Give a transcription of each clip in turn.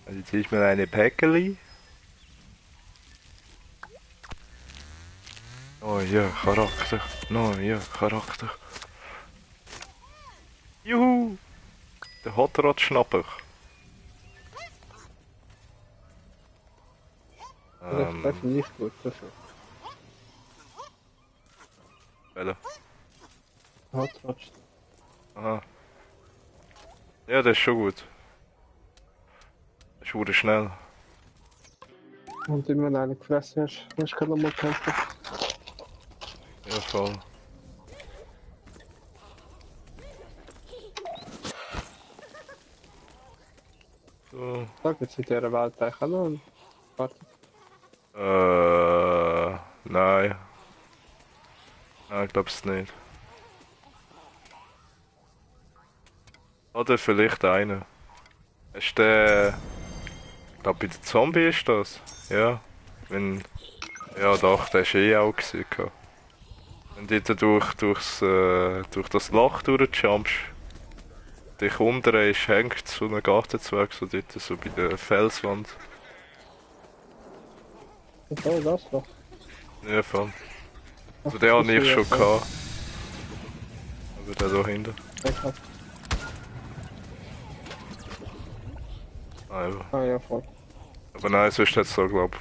Also jetzt ist mir eine Päckeli. Neuer Charakter. Neuer Charakter. Juhu! Der Hotrod-Schnapper. Das ist nicht gut, das ist. Welcher? Hat trotzdem. Aha. Ja, das ist schon gut. Das ist verdammt schnell. Und immer wenn du einen gefressen hast, musst du gerade nochmal kämpfen. Ja, voll. So. Sag, jetzt in dieser Welt eigentlich auch noch ein Warte. Nein. Nein, ich glaube es nicht. Oder vielleicht einer. Ist der... Ich glaube bei den Zombie ist das. Ja. Wenn... Ja doch, der ist eh auch gewesen. Wenn du dort durch das Loch durchjumpst, dich umdrehst, hängt so ein Gartenzwerg so dort, so bei der Felswand. Oh, das doch. Ja, voll. Ach, Also den das habe ich ist schon ja gehabt. Aber der da hinten. voll. Ah, ja. Ah ja, voll. Aber nein, sonst hat es da, glaub ich.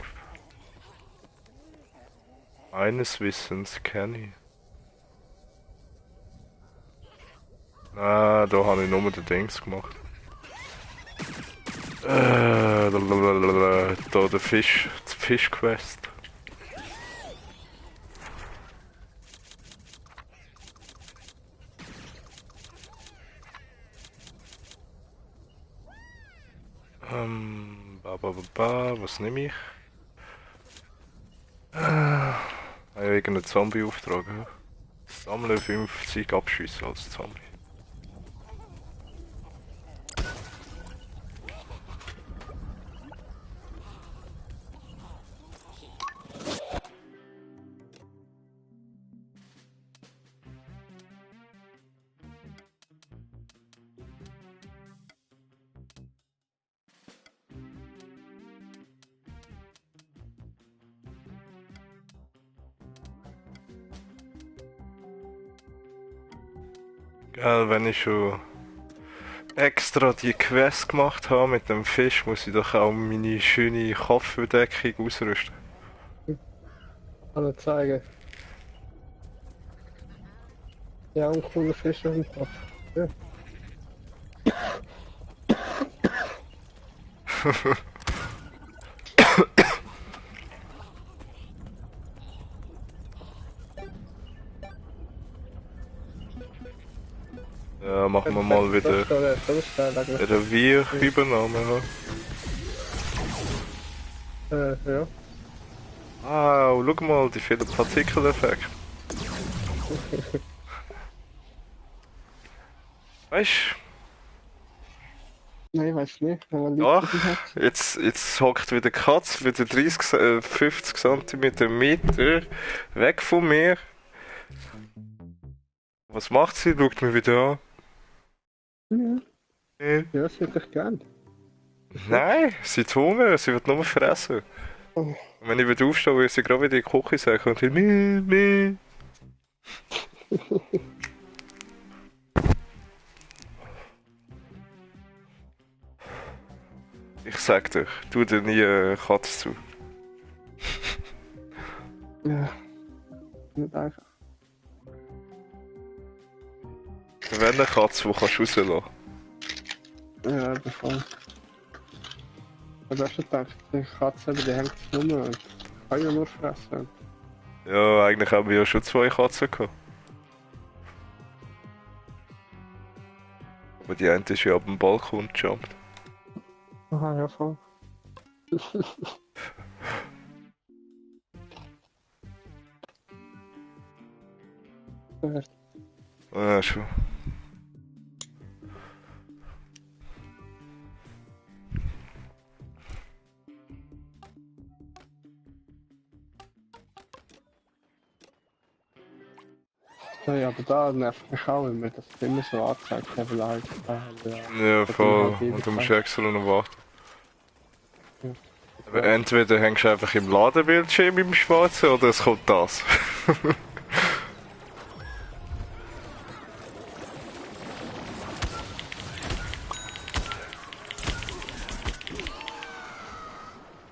Meines Wissens kenne ich. Nein, da habe ich nur den Dings gemacht. Da der Fisch, die Fischquest. Was nehme ich? Ja, irgendeinen Zombie-Auftrag. Ja. Sammle 50 Abschüsse als Zombie. Gell, wenn ich schon extra die Quest gemacht habe mit dem Fisch, muss ich doch auch meine schöne Kopfbedeckung ausrüsten. Kann ich zeigen. Ja, ein cooler Fisch auf dem Kopf. Ja. Ja, machen wir mal wieder Wir-Übernahme. Ja. Wow, schau mal, die vielen Partikeleffekte. Weißt Nein, weiß nicht. Wenn man du, Leute ach, drin hat. jetzt hockt wieder die Katze wieder 50 Zentimeter Meter weg von mir. Was macht sie? Schaut mich wieder Ja, an. ja, das hätte ich gern. Nein, sie hat Hunger, sie wird nur fressen. Oh. Und wenn ich wieder aufstehe, würde sie gerade wieder in die Küche sagen und dann meh. Ich sag dir, tu dir nie eine Katze zu. Ja, nicht einfach. Wenn eine Katze, die kannst du rauslassen. Ja, bevor. Aber hast du gedacht, die Katze, die hängt rum und kann ja nur fressen. Ja, eigentlich haben wir ja schon 2 Katzen gehabt. Aber die eine ist ja ab dem Balkon gejumpt. Aha, ja, voll. Gehört. Ja, schon. Ja, aber da nervt mich auch immer, dass es immer so angezeigt Level 1. Ja, voll. Und du musst extra noch warten. Aber entweder hängst du einfach im Ladebildschirm im Schwarzen oder es kommt das.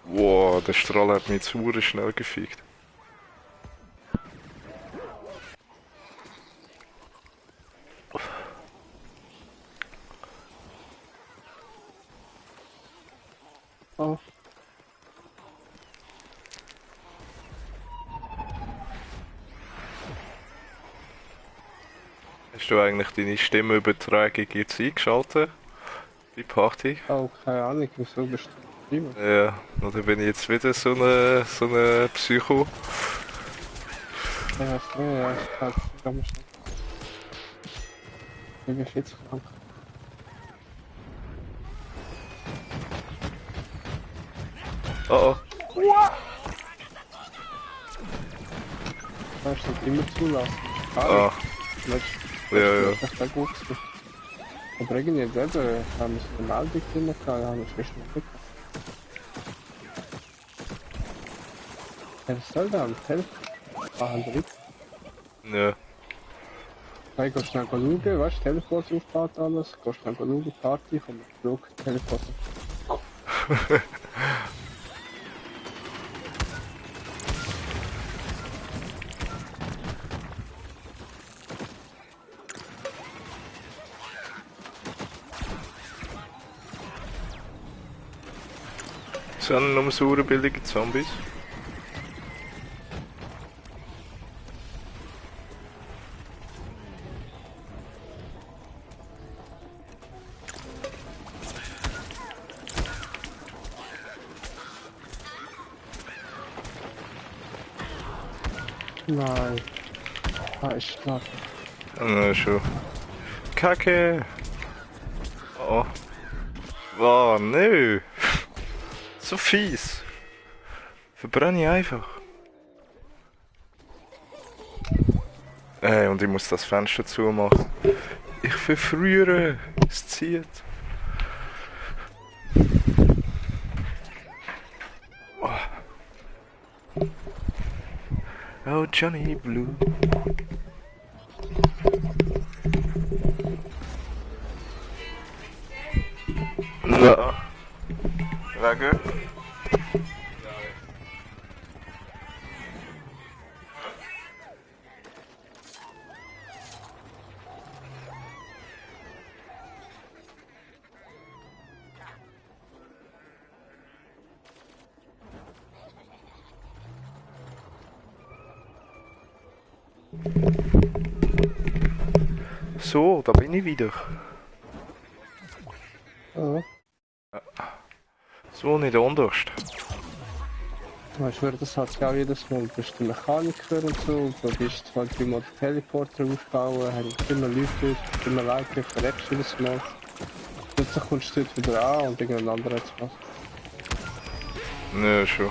Wow, der Strahl hat mich zu schnell gefickt. Oh, Hast du eigentlich deine Stimmübertragung jetzt eingeschaltet? Die Party? oh, keine Ahnung, wieso bist du drüber? Ja, oder bin ich jetzt wieder so eine Psycho? Ich weiß nicht, ja, ich kann es nicht mehr schnell. Ich bin viel zu krank. Oh Du kannst nicht immer zulassen. oh. Gar Ah, nicht. Letztes ja, ja. Mal ist das gut gewesen. Aber irgendwie jetzt eben, haben wir so eine Meldung drin gehabt, da haben wir frisch noch gehabt. Ja, was soll da? Am Telefon? Machen wir nicht. Ja. Hey, gehst schnell schauen, weißt du, Teleport aufgebaut alles, gehst schnell schauen, Party, komm, Flug, Teleport. Sind nur saure billige Zombies? Nein. Ah, ich schlaf. Na schon. Kacke! Oh. Oh, nö! So fies! Verbrenne ich einfach. Und ich muss das Fenster zumachen. Ich verfriere! Es zieht! Oh, Johnny Blue. Ja. Wegen? So, da bin ich wieder. Ja. So, nicht unterst. Weißt du, das hat ja auch jedes Mal, du bist der Mechaniker und so, du bist 20 Mal den Teleporter aufbauen, haben immer Leute, immer Leute, verreckst jedes Mal. Plötzlich kommst du dort wieder an und irgendein anderer hat es gemacht. Ja, schon.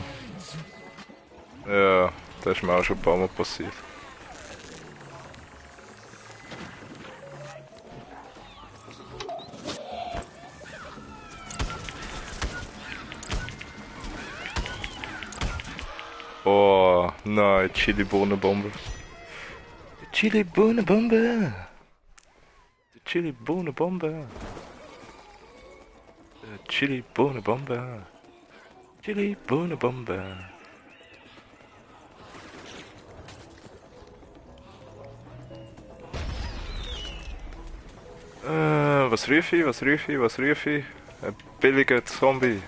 Ja, das ist mir auch schon ein paar Mal passiert. Oh, nein, Chili-Bohnenbombe. Chili-Bohnenbombe! Chili-Bohnenbombe! Chili-Bohnenbombe! Chili-Bohnenbombe! Was rief ich? Was rief ich? Was rief ich? Ein billiger Zombie.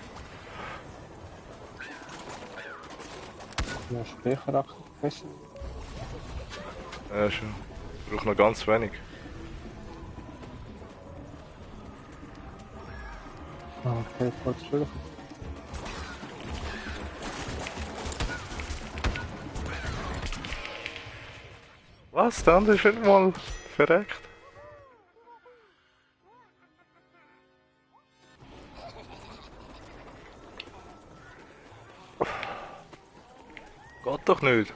Ja, Speicherachse gefressen. Ja, schon. Ich brauche noch ganz wenig. Ah, Teleport schwierig. Was? Der andere ist nicht mal verreckt. Geht doch nicht.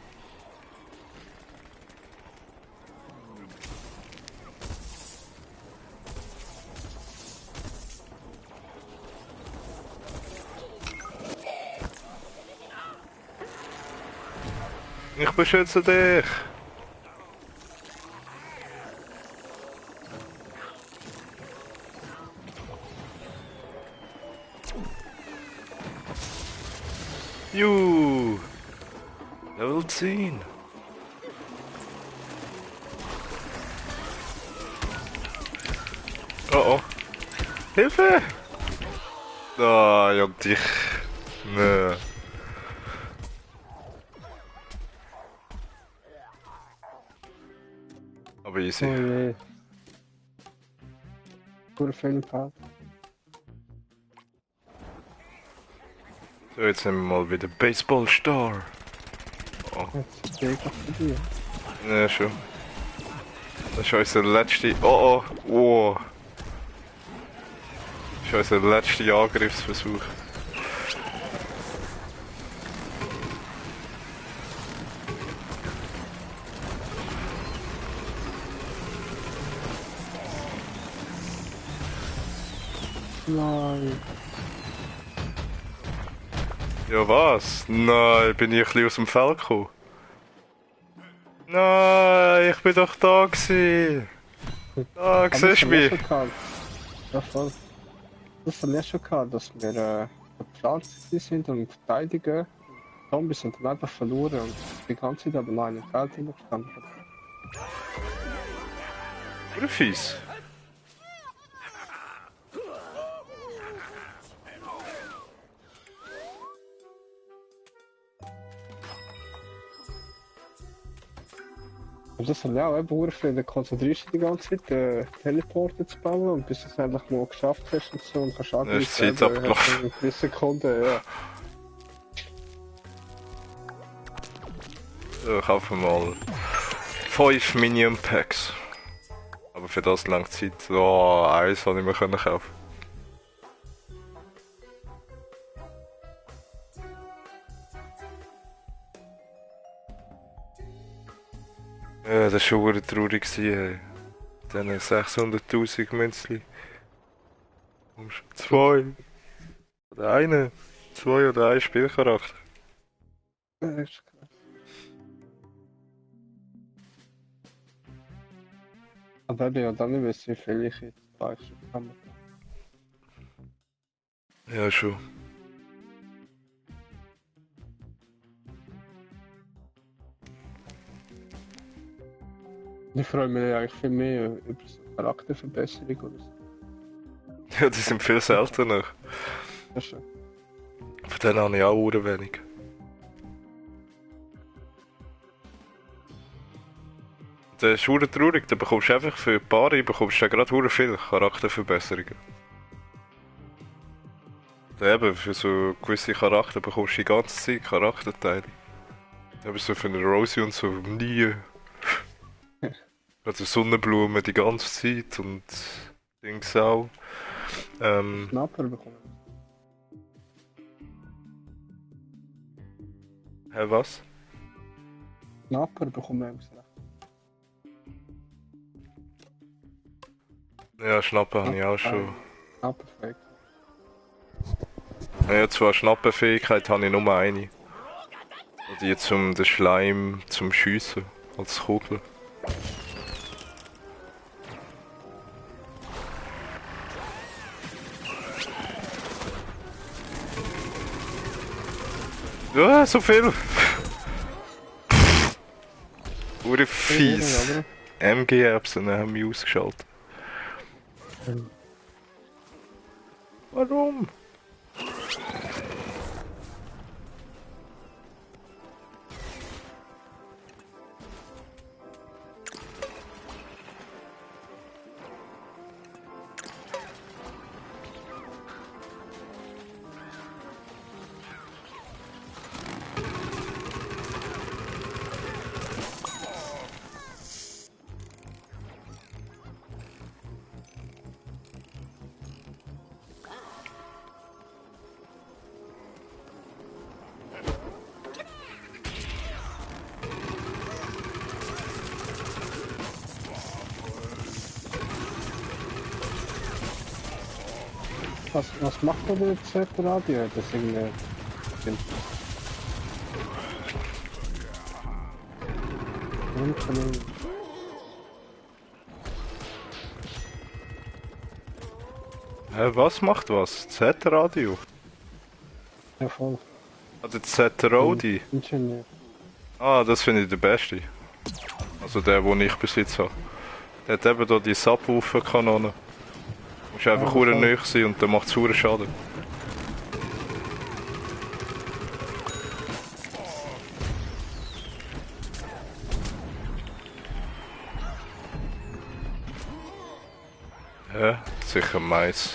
Ich beschütze dich. Juhu. Level 10. Oh oh. Hilfe! Ah, ja, dich. Nee. Aber easy. Oh je. Pure Fehlfahrt. So, jetzt nehmen wir mal wieder Baseball Star. Oh. Jetzt ist der Gegner für dich. Ja, schon. Das ist unser letzter. Oh oh. Oh. Das ist unser letzter Angriffsversuch. Nein. Ja was? Nein, bin ich ein bisschen aus dem Feld gekommen? Nein, ich bin doch da gewesen. Ah, siehst du mich? Ja, voll. Das haben wir schon gehabt, dass wir geplant sind und verteidigen. Zombies sind dann einfach verloren und die ganze Zeit aber noch in einem Feld hingestanden. Oder fies? Und das haben wir auch eben viel. Da konzentrierst du dich die ganze Zeit, Teleporter zu bauen und bis du es endlich mal geschafft hast und so und kannst Ja, ist die Zeit abgelaufen. in 3 Sekunden, ja. Ich kaufe mal 5 Minion Packs. Aber für das lange Zeit. Oh, eins habe ich mir kaufen können. Ja, das war schon verdammt traurig. Hey. Dann 600.000 Münzli. Zwei. Oder eine. Zwei oder ein Spielcharakter. Das ist krass. Aber eben, ja, dann nicht wissen, wie viel ich jetzt weiß. Ja, schon. Ich freue mich eigentlich viel mehr über so Charakterverbesserung oder so. Ja, die sind viel seltener. Das ist schon. Von denen habe ich auch sehr wenig. Das ist verdammt traurig, da bekommst du einfach für Paare bekommst du gerade verdammt viele Charakterverbesserungen. Da eben, für so gewisse Charakter bekommst du die ganze Zeit Charakterteile. Aber so für eine Rosie und so nie. Also Sonnenblumen die ganze Zeit und Dings auch. Schnapper bekommen. Hä, was? Schnapper bekommen wir gesagt. Ja, Schnappen habe ich auch schon. Schnapper fake. Ja, zwar Schnappenfähigkeit habe ich nur eine. Die zum den Schleim zum Schiessen als Kugel. Ja, so viel! Ure fies! MG-Erbsen haben mich ausgeschaltet. Warum? Was macht er denn jetzt für Radio? Das irgendwie. hinten. Was macht was? Z-Radio? Ja, voll. Oder Z-Rodi? Ingenieur. Ah, das finde ich der beste. Also der, den ich bis jetzt habe. Der hat eben hier die Subwoofer-Kanone. Du musst einfach Ja, nahe sein und dann macht es verdammt Schaden. Ja, sicher Mais.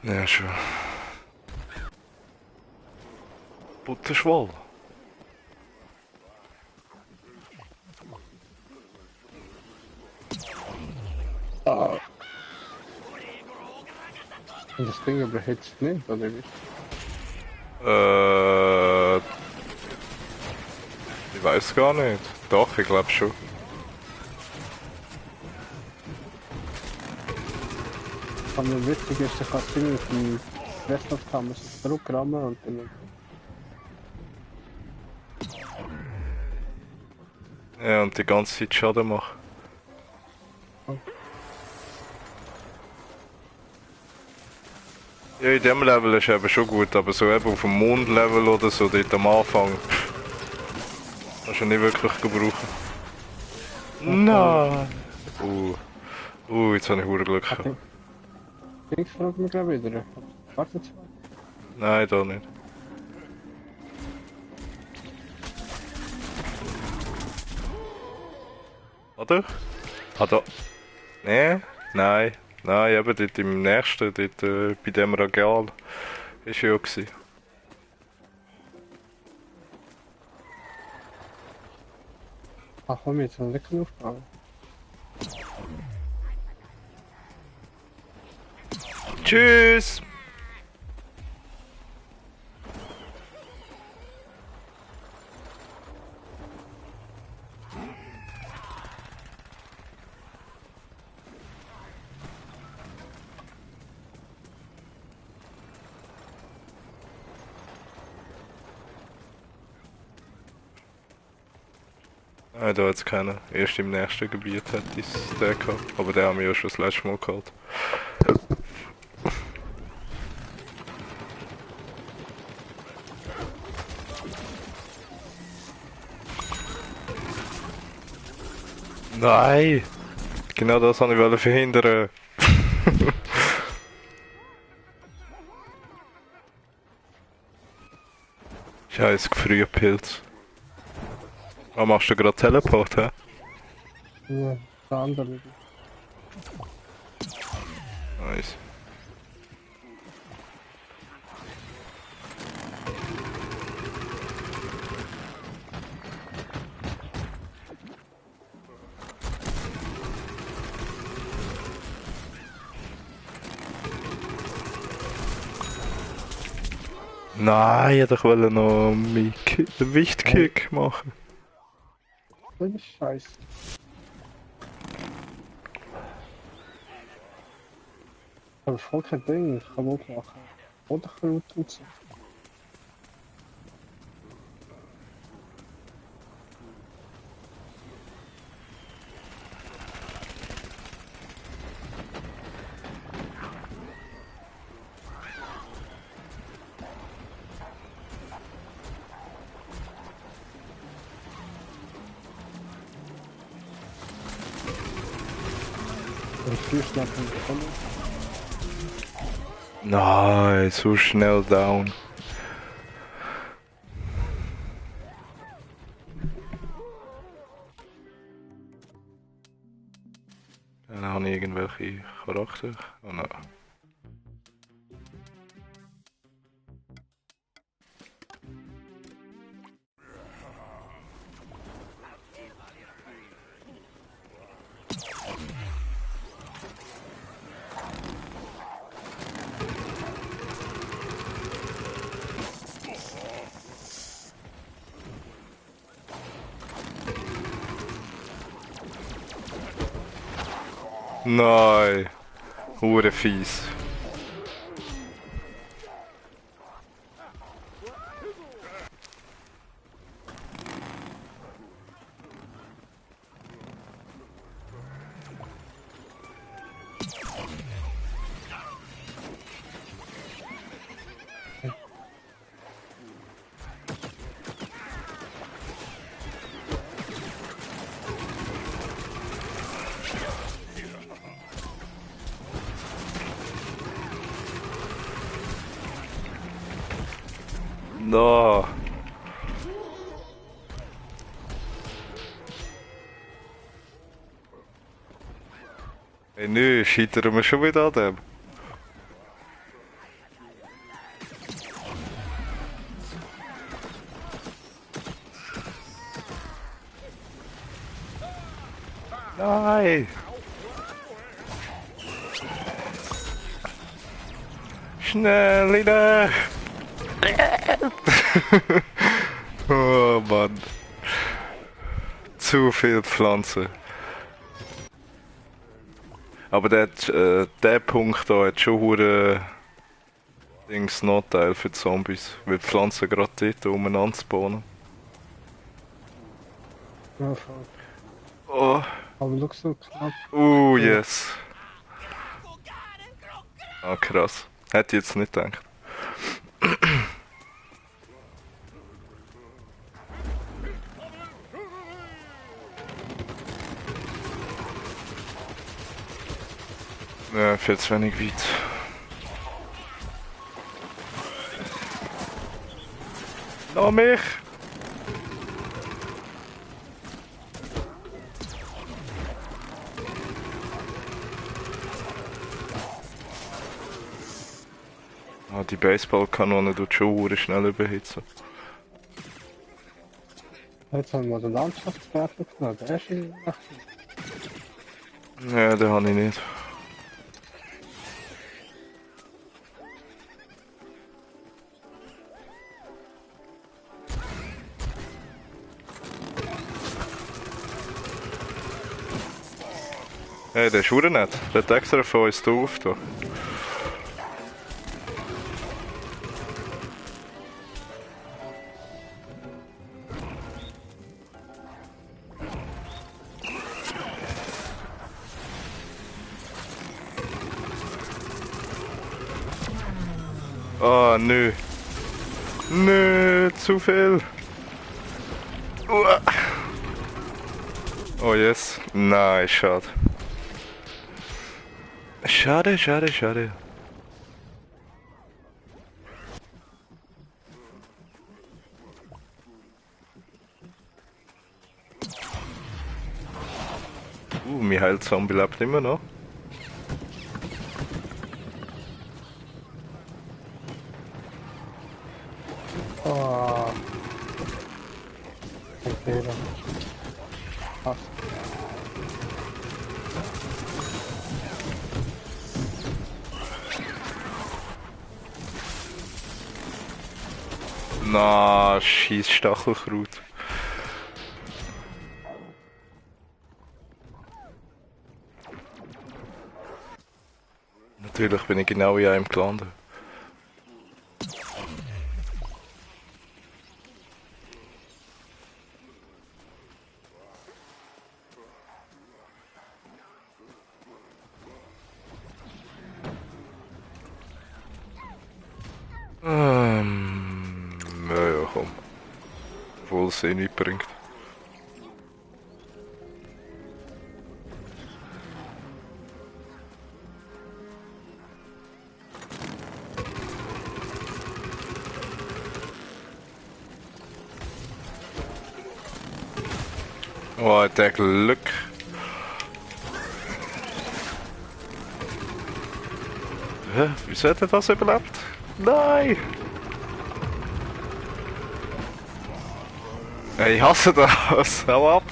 Ja, schon. Butterschwall. Ah. Und das Ding aber jetzt nicht, oder wie? Ich weiß gar nicht. Doch, ich glaube schon. Aber witzig ist, du kannst irgendwie auf dem Restlaufkammer so zurückrammen und dann... Ja, und die ganze Zeit Schaden machen. Ja, in dem Level ist eben schon gut, aber so eben auf dem Mondlevel oder so, dort am Anfang, kannst du nicht wirklich gebrauchen. Nein! Jetzt habe ich verdammt Glück gehabt. Dings fragt mich gleich wieder. Warte jetzt. Nein, da nicht. Oder? Ah, da. Nee? Nein. Nein, eben dort im nächsten, dort bei dem Regal, ist ja gewesen. Ach komm, jetzt noch nicht genug aufbauen. Tschüss! Nein, da hat es keinen. Erst im nächsten Gebiet hätte ich es den gehabt. Aber den haben wir ja schon das letzte Mal gehabt. Nein! Genau das wollte ich verhindern. Scheiß Gefrierpilz. Was machst du gerade Teleport, hä? Ja, der andere. Nice. Nein, ich wollte noch einen Wichtkick machen. Das ist scheiße. Aber voll kein Ding, ich kann auch machen. Oder Kraut und so. Und viel schneller kommen. Nein, so schnell down. Dann habe ich irgendwelche Charakter. Oh nein. Nein. Hure fies. No. Hey, nö, scheitern wir schon wieder an dem. Nein! Schnell wieder! Oh Mann. Zu viel Pflanzen. Aber der Punkt da hat schon hure Dings Nachteil für die Zombies, weil die Pflanzen gerade dort umeinander spawnen. Ja, voll. Oh. Aber schau so knapp. Yes. Ah, krass. Hätte ich jetzt nicht gedacht. Ja, viel zu wenig weit. Noch mich! Ah, die Baseballkanone tut schon hure schnell überhitzen. Jetzt haben wir den Landschaftswerfer genommen. Der ist in echt. Ja, den habe ich nicht. Hey, der ist hure nett. Der hat extra von uns drauf da. Ah, nö. Nö, zu viel. Uah. Oh yes. Nein, schade. Schade, schade, schade. Mein Heilzombie lebt immer noch. Oh. Okay, dann. Passt. Na, scheiß Stachelkraut. Natürlich bin ich genau in einem gelandet. Ja, komm. Obwohl es eh nichts bringt. Oh, hat der Glück. Hä? Wieso hat er das überlebt? Nein! Ich hasse das! Hau ab!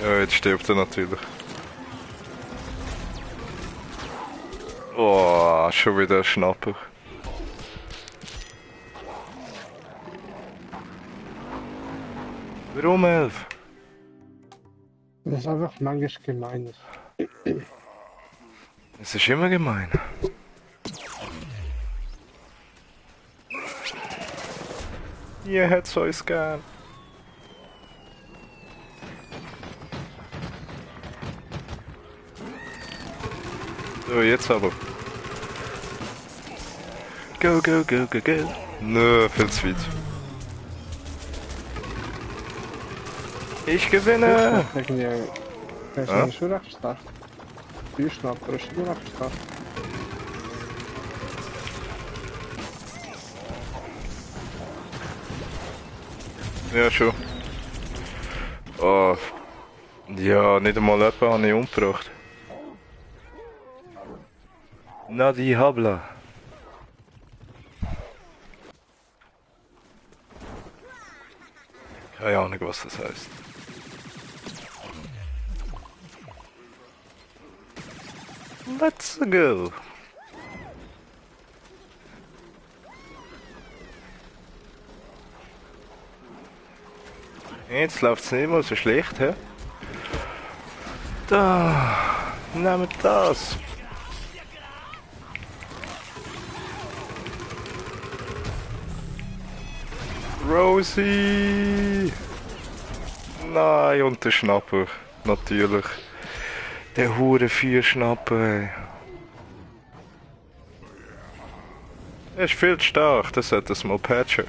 Ja, jetzt stirbt er natürlich. Oh, schon wieder ein Schnapper. Warum 11? Das ist einfach manchmal gemein. Es ist immer gemein. Ihr hättet euch gern. So, jetzt aber. Go, go, go, go, go. Nö, viel zu weit. Ich gewinne! Der ist ja schon recht stark. Feuerschnapper ist schon recht stark. Ja, schon. Oh. Ja, nicht einmal jemanden habe ich umgebracht. Na, die Habla. Keine Ahnung, was das heißt. Let's go. Jetzt läuft es nicht mehr so schlecht, hä? Da, nehmt das. Rosie! Nein, und der Schnapper. Natürlich. Der hure Vierschnapper, ey. Er ist viel zu stark, das sollte es mal patchen.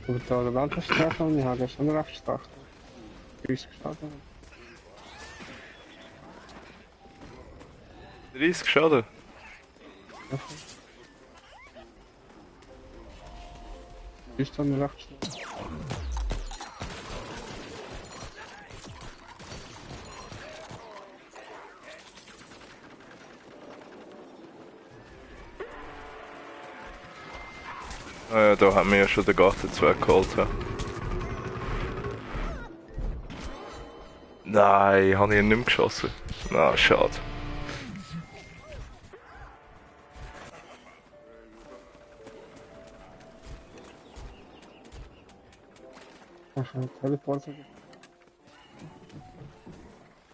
Aber da der Landesstrafe und ich habe schon recht stark. 30 Schaden. 30 Schaden. Ist dann recht stark. Ah ja, da haben wir ja schon den Gartenzweig geholt. Ja. Nein, habe ich ihn nicht mehr geschossen. Na, schade. Hast du einen Teleporter?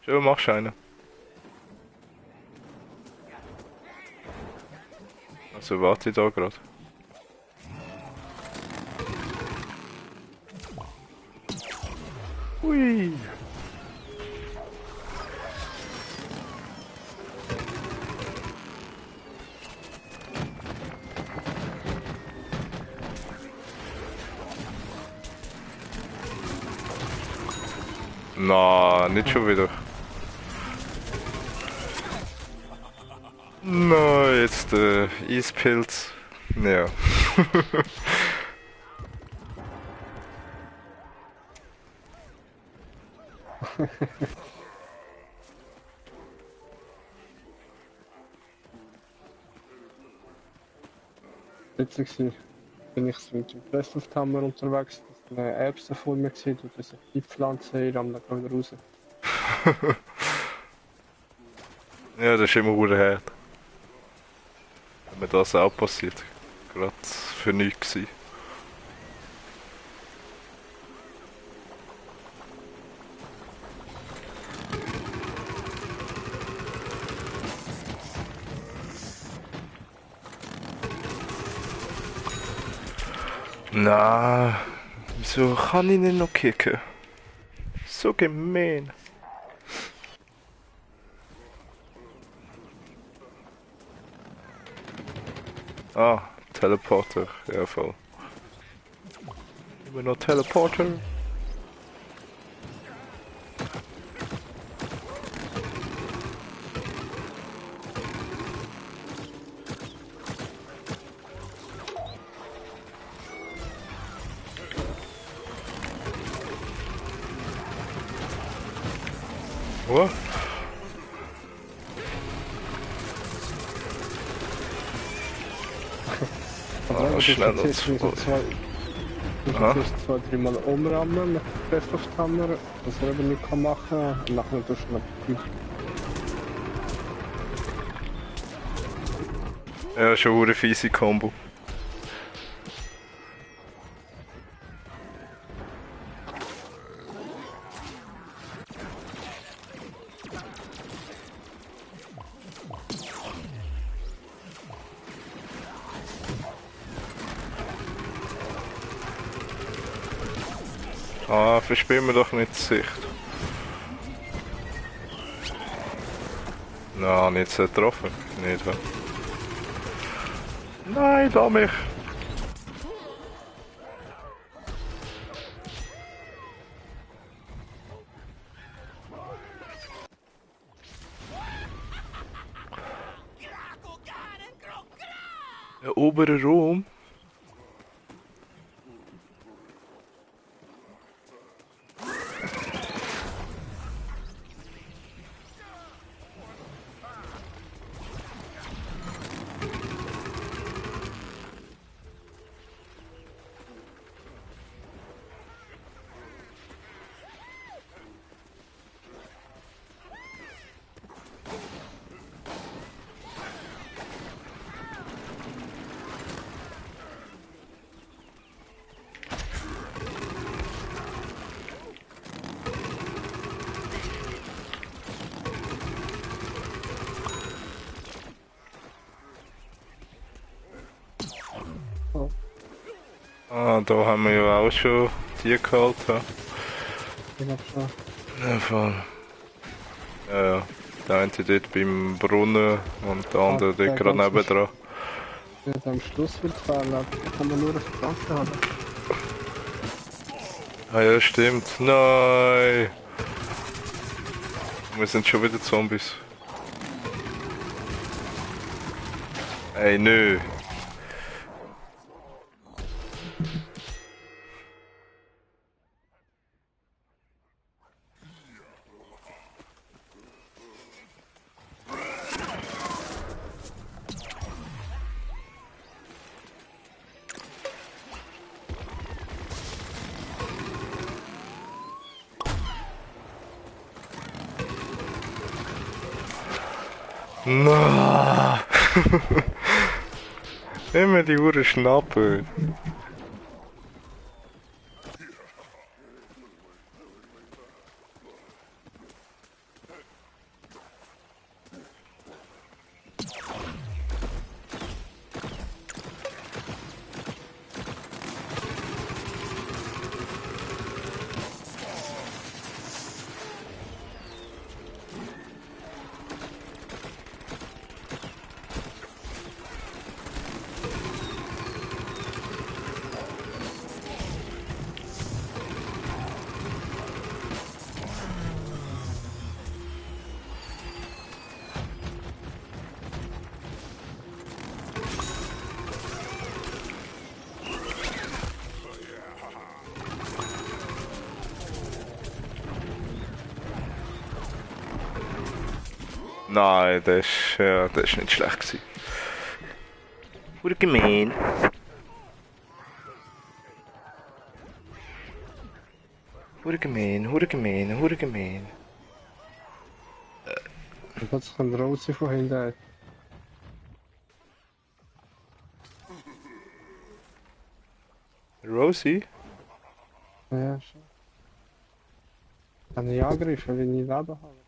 Schon, machst du einen. Also warte ich da gerade. Hui. Na, nicht schon wieder. Na, jetzt Eispilz. Ja. Witzig war, bin ich mit dem Presslufthammer unterwegs, dass eine Erbse vor mir gesehen und dass ich die Pflanze hier am dann wieder raus. Ja, das ist immer gut hart. Wenn mir das auch passiert. Gerade für nichts gewesen. Na, wieso kann ich nicht noch kicken? So gemein. Ah, Teleporter, ja voll. Immer noch Teleporter. What? Also, ich schnell muss jetzt das. zuerst zwei, dreimal umrammen mit dem Presslufthammer, dass er eben nicht machen kann und nachher tust du noch Ja, schon eine fiese Combo. Ah, verspielen wir doch nicht die Sicht. Na, nicht so getroffen. Nicht, wa? Nein, da mich! Der obere Raum? Oh, Ah, da haben wir ja auch schon die geholt. Ja, ich hab schon. ja, voll. Ja, ja. Der eine dort beim Brunnen und der andere Der dort gerade ganz nebendran. am Schluss wird fehlen, aber da kann man nur auf die Pflanze haben. Ah ja, stimmt. Nein! Wir sind schon wieder Zombies. Ey, nö. Na. Immer die Uhr schnappen. Nein, das ist nicht schlecht gewesen. Wurde gemein. Wurde gemein. Und plötzlich kommt Rosie von hinten. Rosie? Ja, schon. Kann ich angreifen, wenn ich Leben habe.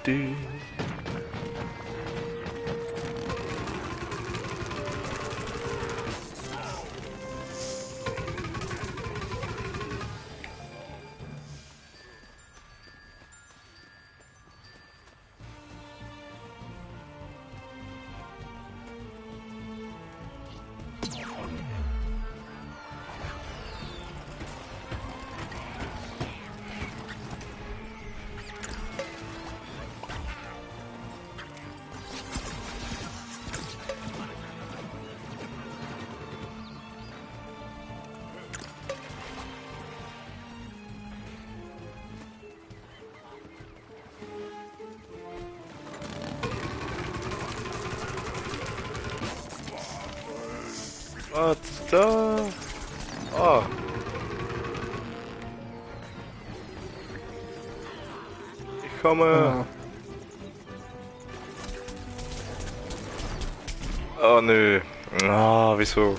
Du. Was da? Ah. Ich komme. Ah, Ah, nö. Ah, wieso?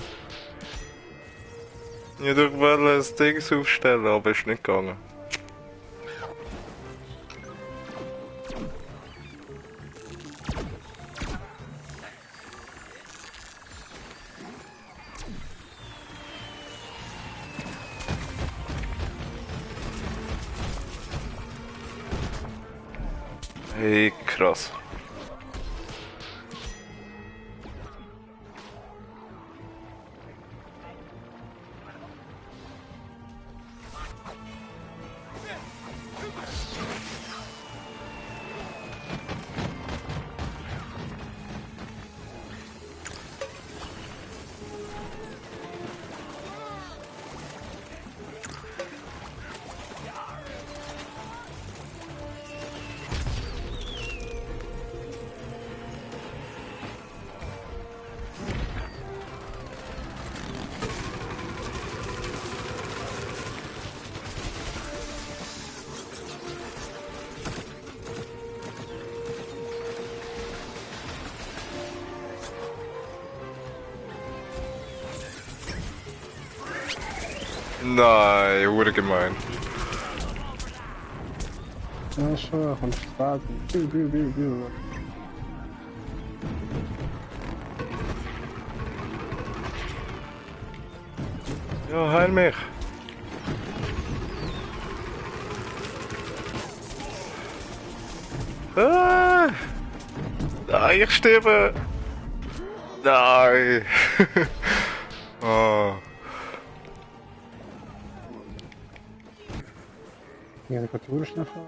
Ich wollte das Ding aufstellen, aber ist nicht gegangen. Hey, krass. Nein, wurde gemein. ja, schon, kommst du spät. Biu. Ja, heil mich. Ah, nein, ich sterbe. Nein. Oh. Ja, dann geht die Uhr schnell fahren.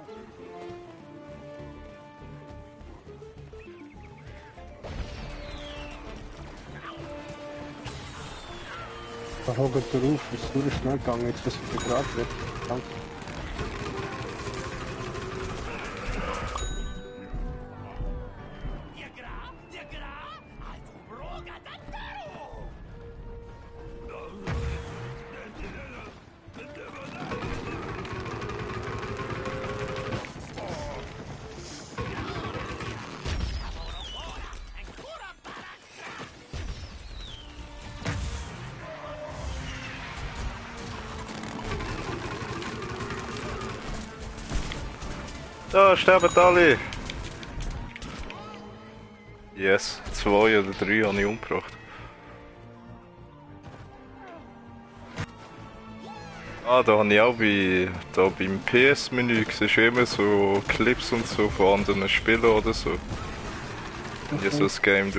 Da holt er auf, es ist nur schnell gegangen, jetzt dass es gerade wird. Danke. Da sterben alle. Yes, 2 oder 3 habe ich umgebracht. Ah, da habe ich auch beim PS-Menü siehst du immer so Clips und so von anderen Spielen oder so. Wenn du so das Game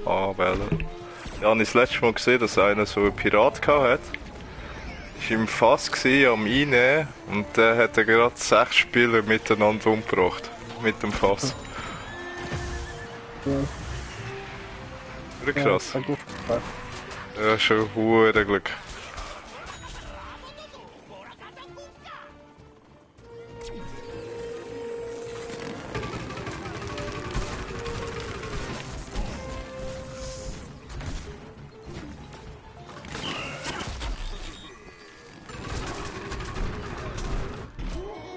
anwählen. Ja, habe ich das letzte Mal gesehen, dass einer so einen Pirat gehabt hat. Ich war im Fass am Einnehmen und der hat gerade 6 Spieler miteinander umgebracht. Mit dem Fass. Ja, Oder ja, krass. sehr gut. Ja, schon hure Glück.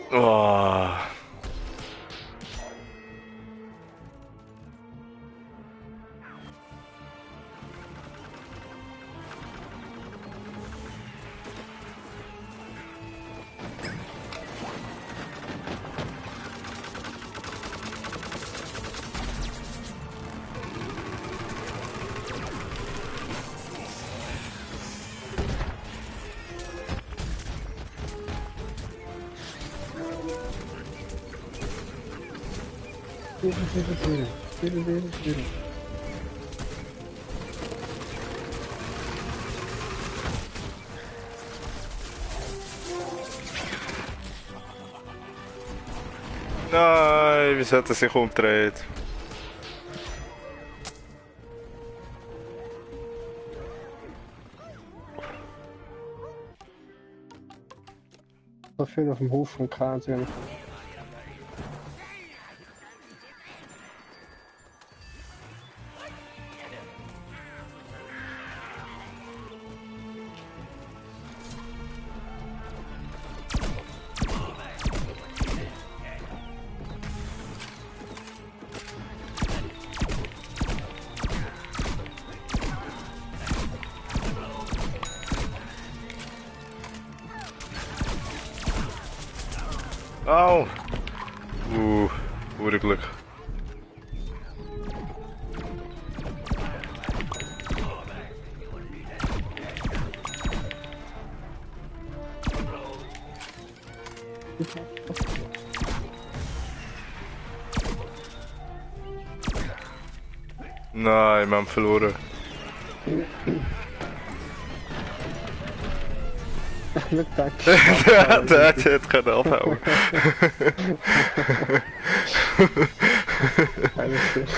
Oh. Nein, wieso hat er sich umgedreht? So viel auf dem Haufen kann sie nicht. Au! Glück. Nein, wir haben verloren. Nicht gedacht. Der hätte können abhauen. Alles gut.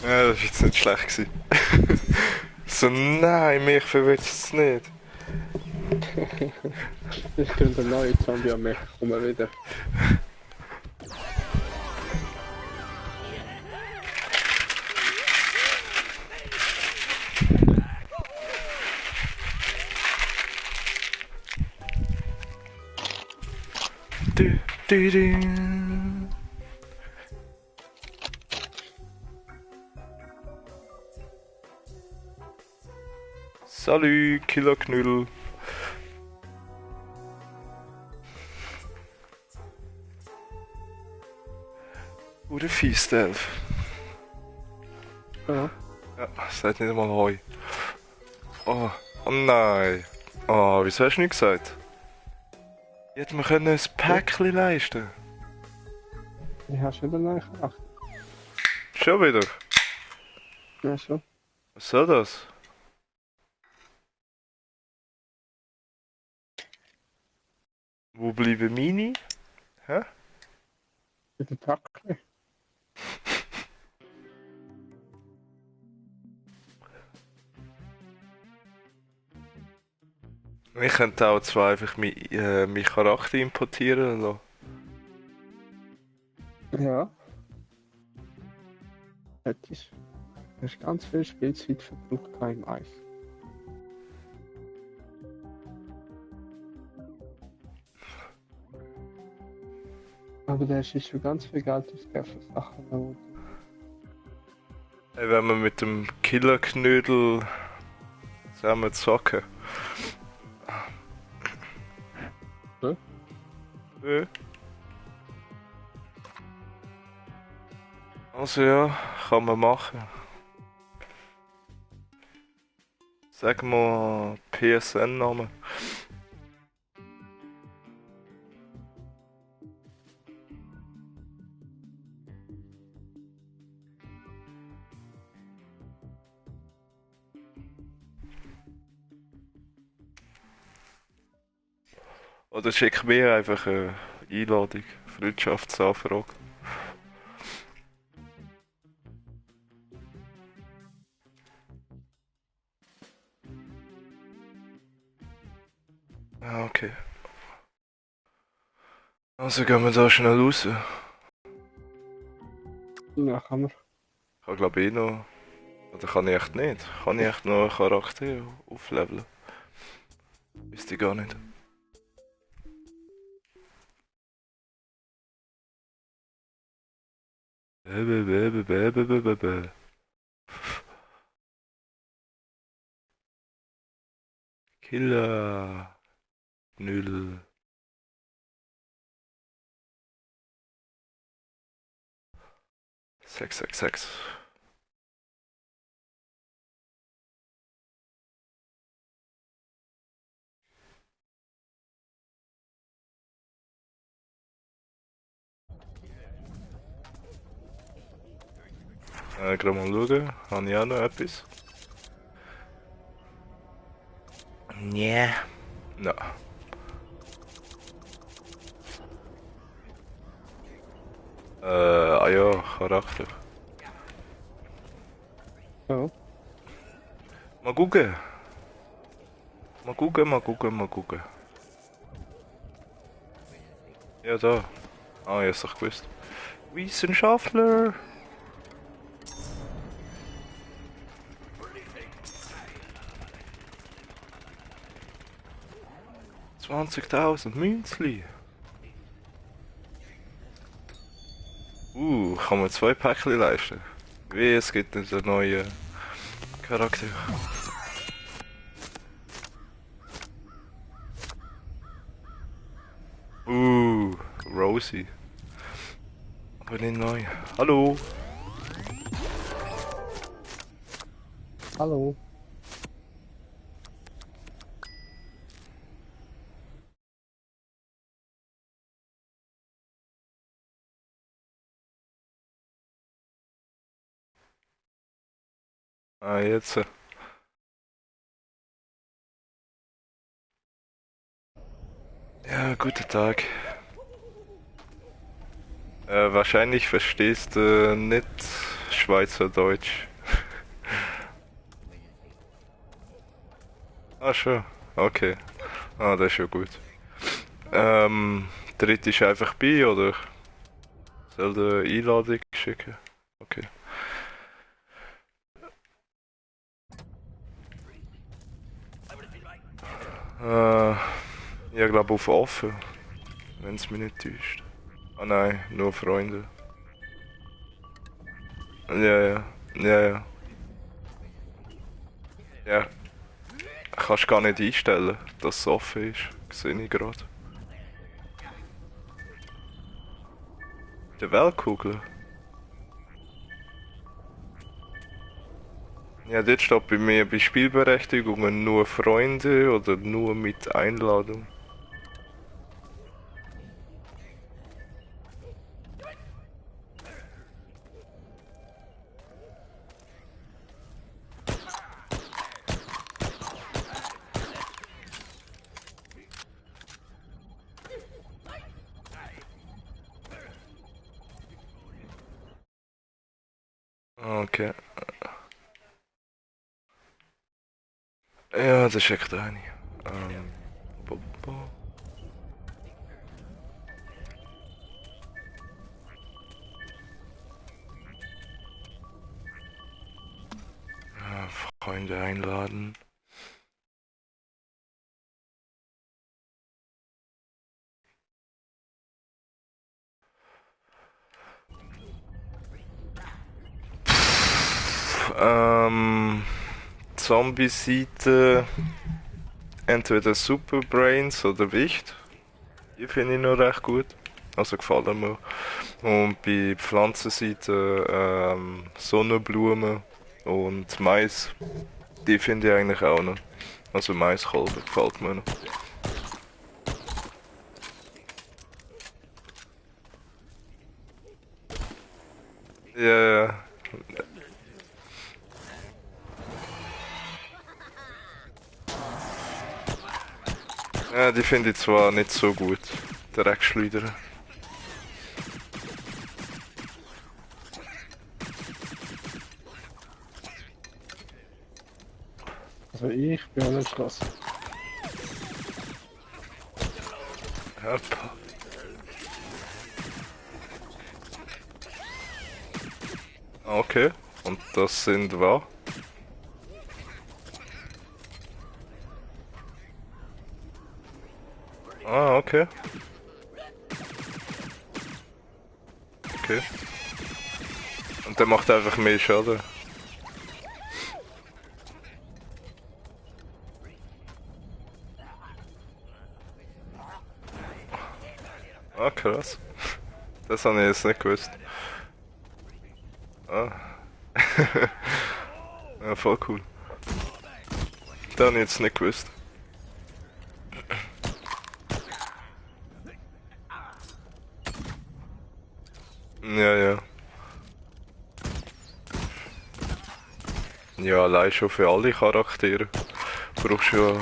Ja, das war jetzt nicht schlecht gewesen. So, nein, mich verwirrt es nicht. Ich könnte eine neue Zombie an mich kommen wieder. Du. Salut, Killerknüdel. Oder Fiestelf. Ja. Ja, sagt nicht einmal Hoi. Oh nein. Oh, wieso hast du nicht gesagt? Hätten wir können ein Päckchen leisten. Ich habe schon wieder neu gemacht. Schon wieder? Ja, schon. Was soll das? Wo bleiben meine? Hä? Mit dem Päckchen. Ich könnte auch zwar einfach meinen Charakter importieren lassen. Ja. Hättest. Du hast ganz viel Spielzeit verbraucht im Eis. Aber da hast du schon ganz viel Geld ausgegeben für Sachen. Die Hey, wenn wir mit dem Killerknödel zusammen zocken. Hä? Ja. Also ja, kann man machen. Sag mal PSN-Namen. Oder schick mir einfach eine Einladung, Freundschaftsanfrage. Ah, okay. Also gehen wir da schnell raus. Ja, kann man. Ich habe glaube ich noch... Oder kann ich echt nicht? Kann ich echt noch einen Charakter aufleveln? Wüsste ich gar nicht. Killer. Knödel. Sechs. Gerade mal schauen. Habe ich auch noch etwas? Nee. No. Ja, Charakter. Ja. Mal gucken. Mal gucken. Ja, da. Ah, ich hab's doch gewusst. Wissenschaftler. $20.000 Münzli. Kann man 2 Päckchen leisten. Wie, es gibt einen neuen Charakter. auch sein. Aber nicht neu. Hallo? Hallo. Ah, jetzt. Ja, guten Tag. Wahrscheinlich verstehst du nicht Schweizerdeutsch. Ah, schon. Okay. Ah, das ist ja gut. Tritt ist einfach bei, oder? Soll der Einladung schicken? Okay. Ich glaube auf offen, wenn es mich nicht täuscht. Ah nein, nur Freunde. Ja, ja, ja, ja. Ja, kannst gar nicht einstellen, dass es offen ist. Sehe ich gerade. Der Weltkugel? Ja, dort steht bei mir bei Spielberechtigungen nur Freunde oder nur mit Einladung. Okay. Ja, das ist echt eine. Bo- bo. Ja, Freunde einladen. Ähm, Zombie-Seite, entweder Superbrains oder Wicht. Die finde ich noch recht gut. Also gefallen mir. Und bei Pflanzenseite Sonnenblumen und Mais. Die finde ich eigentlich auch noch. Also Maiskolben gefällt mir noch. Ja, ja. Ja, die finde ich zwar nicht so gut. Dreckschleuder. Also ich bin unentschlossen. Hopp. Okay. Und das sind was? Ah, okay. Okay. Und der macht einfach mehr Schaden. Ah, krass. Das habe ich jetzt nicht gewusst. Ah. Ja, voll cool. Das habe ich jetzt nicht gewusst. Ja, ja. Ja, allein schon für alle Charaktere. Brauchst du ja.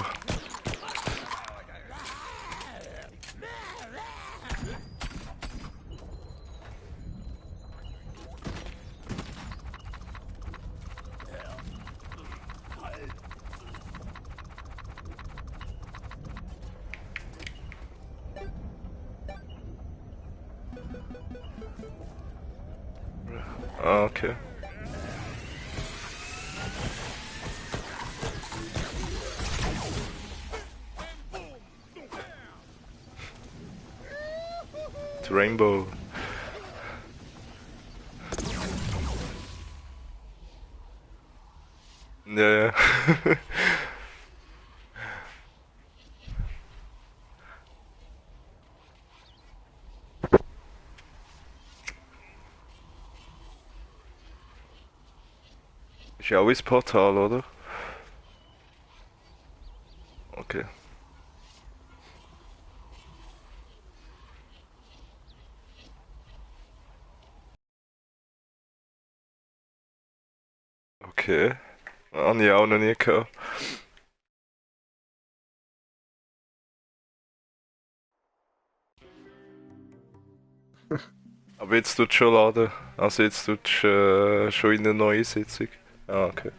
Ah, okay. Das Rainbow. Ja, ja. ja auch ins Portal, oder? Okay. Okay. Habe ich auch noch nie gehabt. Aber jetzt tut schon laden. Also jetzt tut schon in eine neue Sitzung. Ah, okay.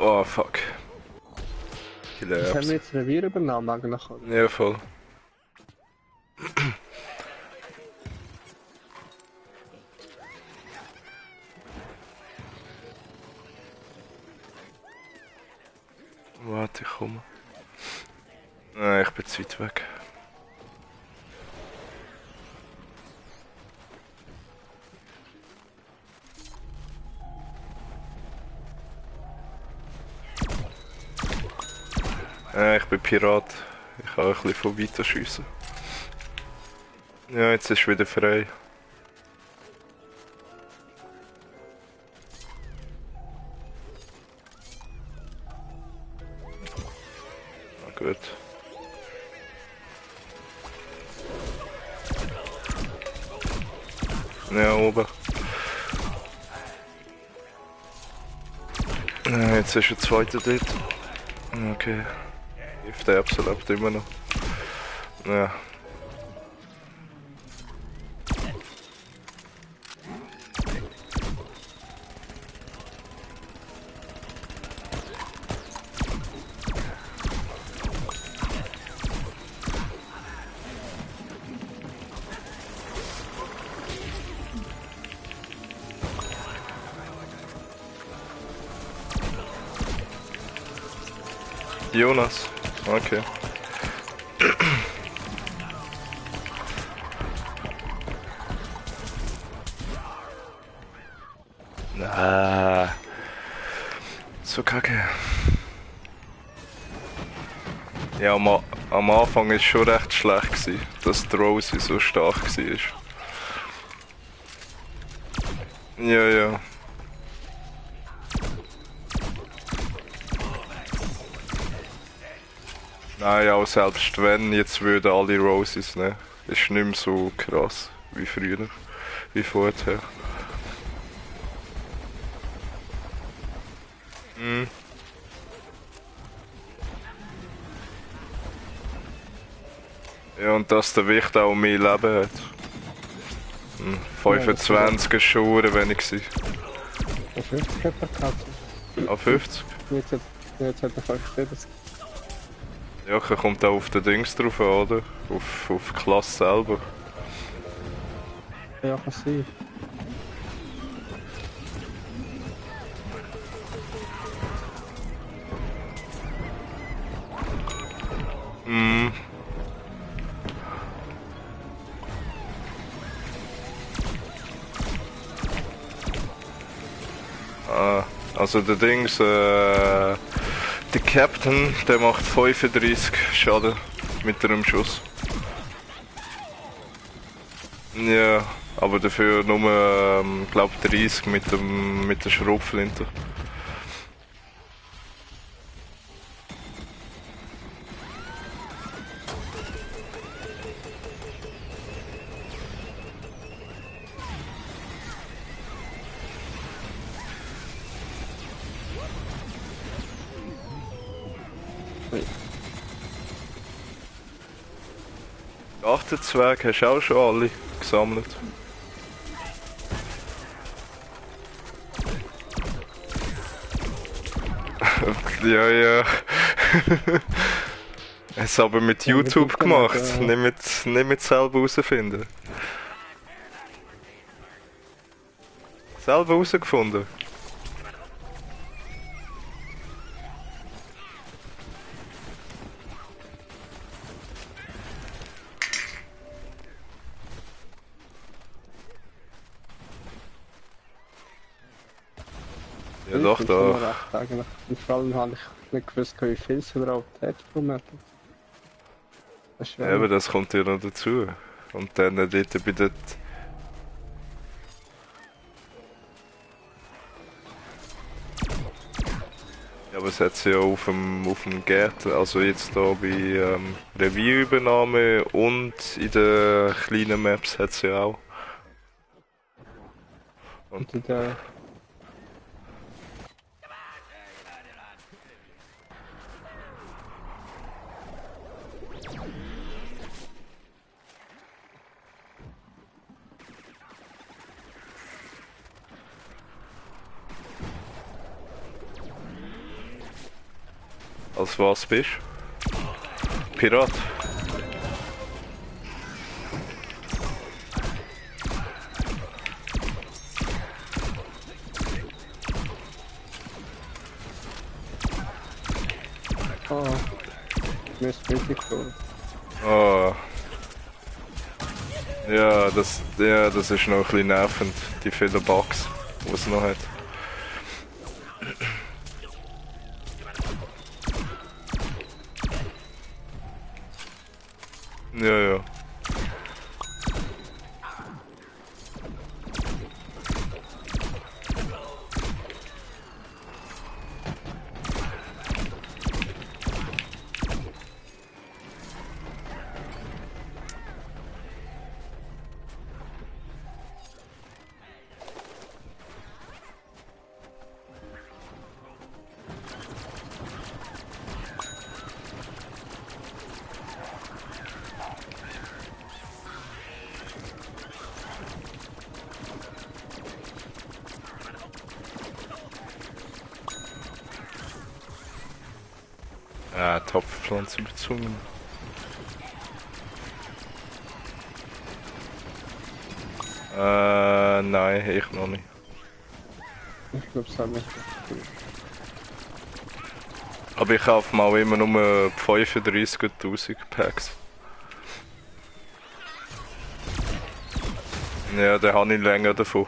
Oh, fuck. Das haben Gelabs. wir jetzt Revier übernommen eigentlich. Oder? Ja, voll. Warte, ich komme. Nein, ich bin zu weit weg. Ich bin Pirat. Ich kann ein bisschen von weiter schiessen. Ja, jetzt ist es wieder frei. Na gut. Ja, oben. Ja, jetzt ist der zweite dort. Okay. Der Erbse lebt immer noch. Ja. Jonas. Okay. Ah. So kacke. Ja, am Anfang war es schon recht schlecht gewesen, dass die Rosie so stark war. Ja, ja. Nein, auch selbst wenn, jetzt würden alle Roses nehmen. Ist nicht mehr so krass wie früher, wie vorher. Mhm. Ja, und dass der Wicht auch mehr Leben hat. 25 ist schon wenig gewesen. Auf 50 hat er gehabt. Auf 50? Jetzt hat er 75. Ja, kommt auch auf den Dings drauf an, oder? Auf die Klasse selber. Ja, kann sein. Mhm. Ah, also der Dings, der Captain, der macht 35 Schaden mit einem Schuss. Ja, aber dafür nur, glaub 30 mit der Schrotflinte. Die Achterzwerge hast du auch schon alle gesammelt. Ja, ja. Es aber mit Ja, mit YouTube Internet, gemacht, nicht mit selber herausfinden. Selber herausgefunden. Ja Ich doch, finde es schon doch. noch recht eigentlich. Und vor allem habe ich nicht gewusst, wie viel es überhaupt hat pro Map. Das ist Ja, aber wenig. das kommt ja noch dazu. Und dann dort bei der... Ja, aber es hat ja auf dem Gärten, also jetzt da bei Revierübernahme und in den kleinen Maps hat es ja auch. Und Und in der als was bist du? Pirat? Ah, mir ist richtig cool. Ah. Ja, das ist noch ein bisschen nervend, die vielen Bugs, die es noch hat. Ja, ja. Ah, Topfpflanze bezwungen. Nein, ich noch nicht. Ich glaube, es hat nicht cool. Aber ich kaufe mal immer nur 35.000 Packs. Ja, dann habe ich länger davon.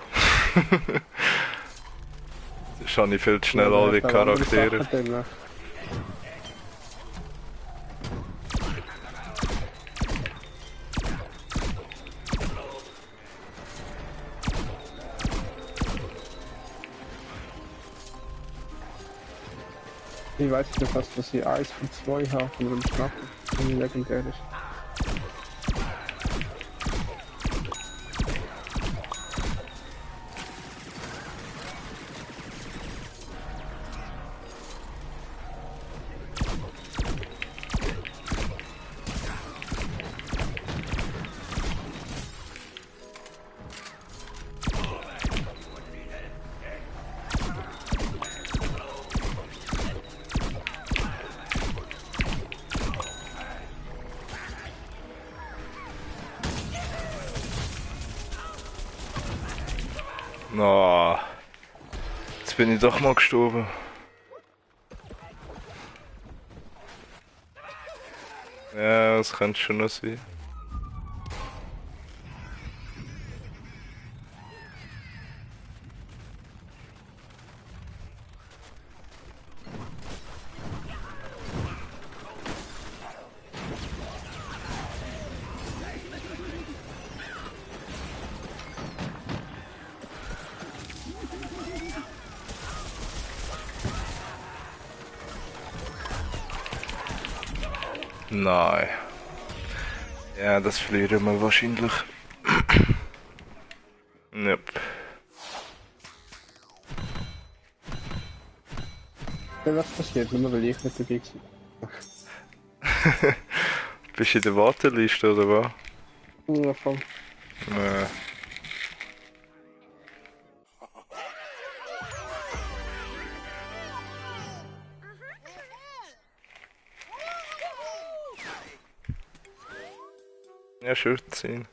Sonst habe ich viel zu schnell Ja, der alle hat auch andere Charaktere. Sachen drin. Ich weiß nicht, was ich 1 von 2 habe von dem Schnappen. Legendär ist. Na, jetzt bin ich doch mal gestorben. Ja, das könnte schon noch sein. Nein. Ja, das verlieren wir wahrscheinlich. Yep. Ja, was passiert, nur weil ich nicht dabei Bist du in der Warteliste oder was? war? Ja, voll. Nee. Ja, schürt sein.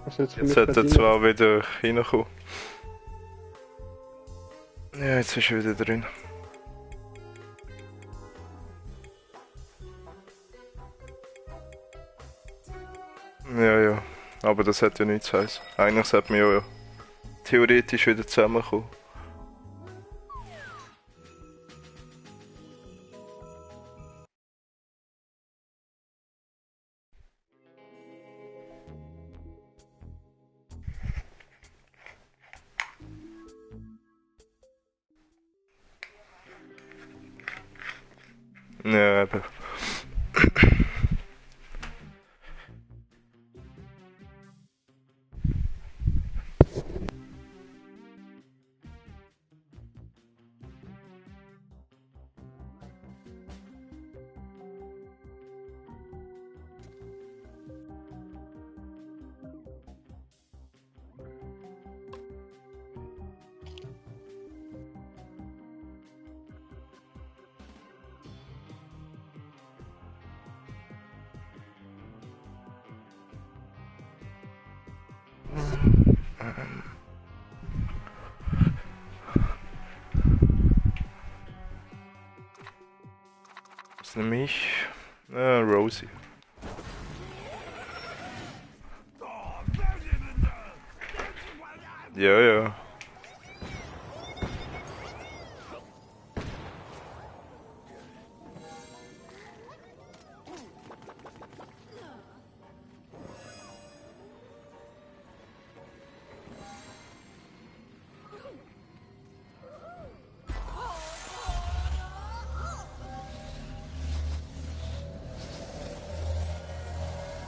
Also jetzt für Jetzt mich sollte er gerade zwar wieder reinkommen. Ja, jetzt ist er wieder drin. Ja, ja. Aber das hat ja nichts heißen. Eigentlich sollte man ja theoretisch wieder zusammenkommen. Ja, eben. Was nehme ich? Rosie. Ja, ja.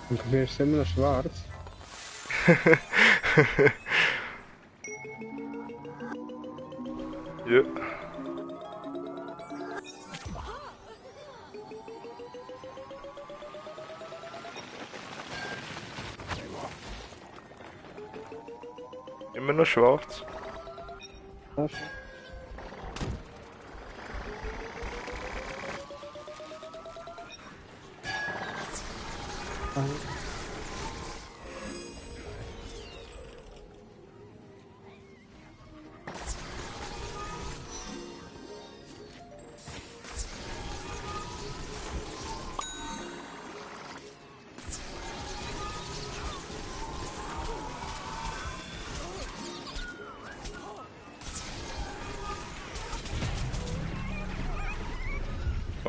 und bei mir ist es immer noch schwarz. Ja. Immer noch schwarz. Was? Ah,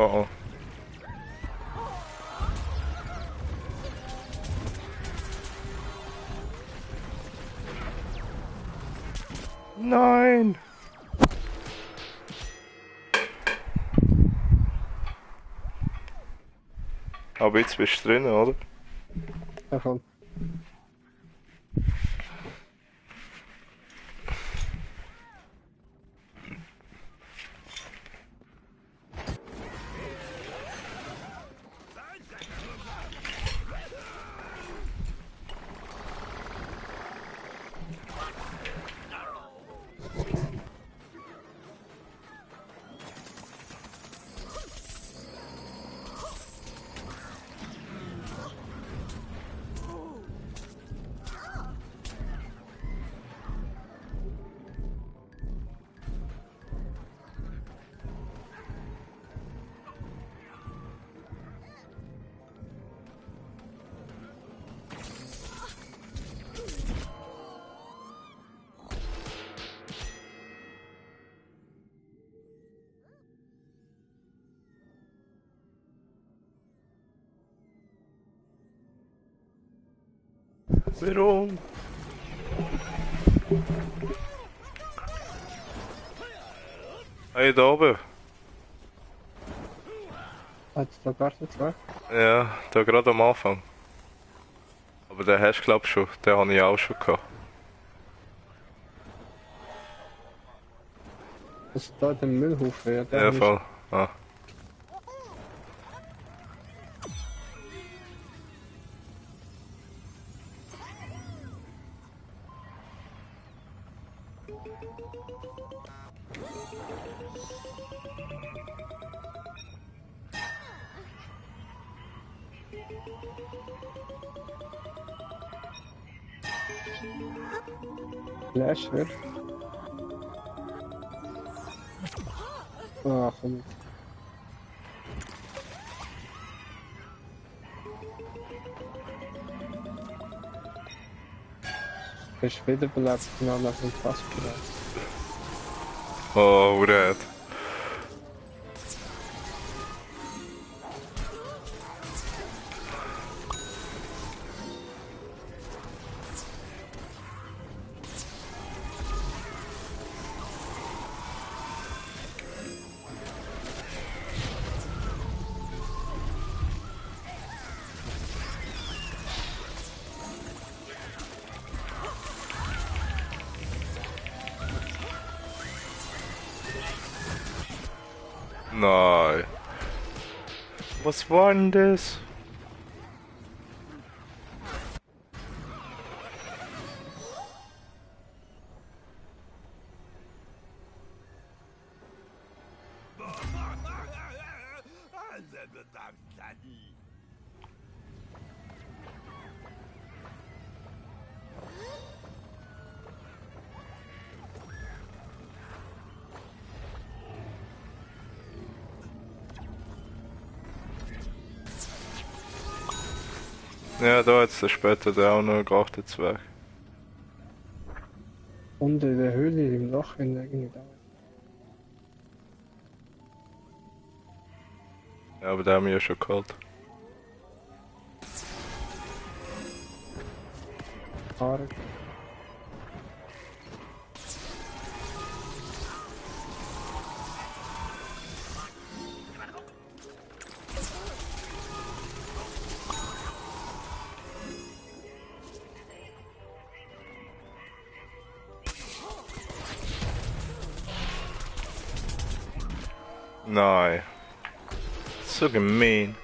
Oh oh. Nein! Aber jetzt bist du drin, oder? ja, voll. Warum? Hey, da oben. Hat es da gar nicht zwei? Ja, da gerade am Anfang. Aber den hast du glaub schon. Den habe ich auch schon gehabt. Also da den Müllhaufen, ja, der Ja, habe ich. voll. Ah. Flasher. Ah, komm. Bist wiederbelebt, genau nach dem Passgerät. Oh, red. Nein. Was war denn das? Ja, da jetzt später der auch noch geachtet Zwerg. Und in der Höhle im Loch in der irgendwie da. Ja, aber der haben wir ja schon geholt. Haare. Nein. So gemein.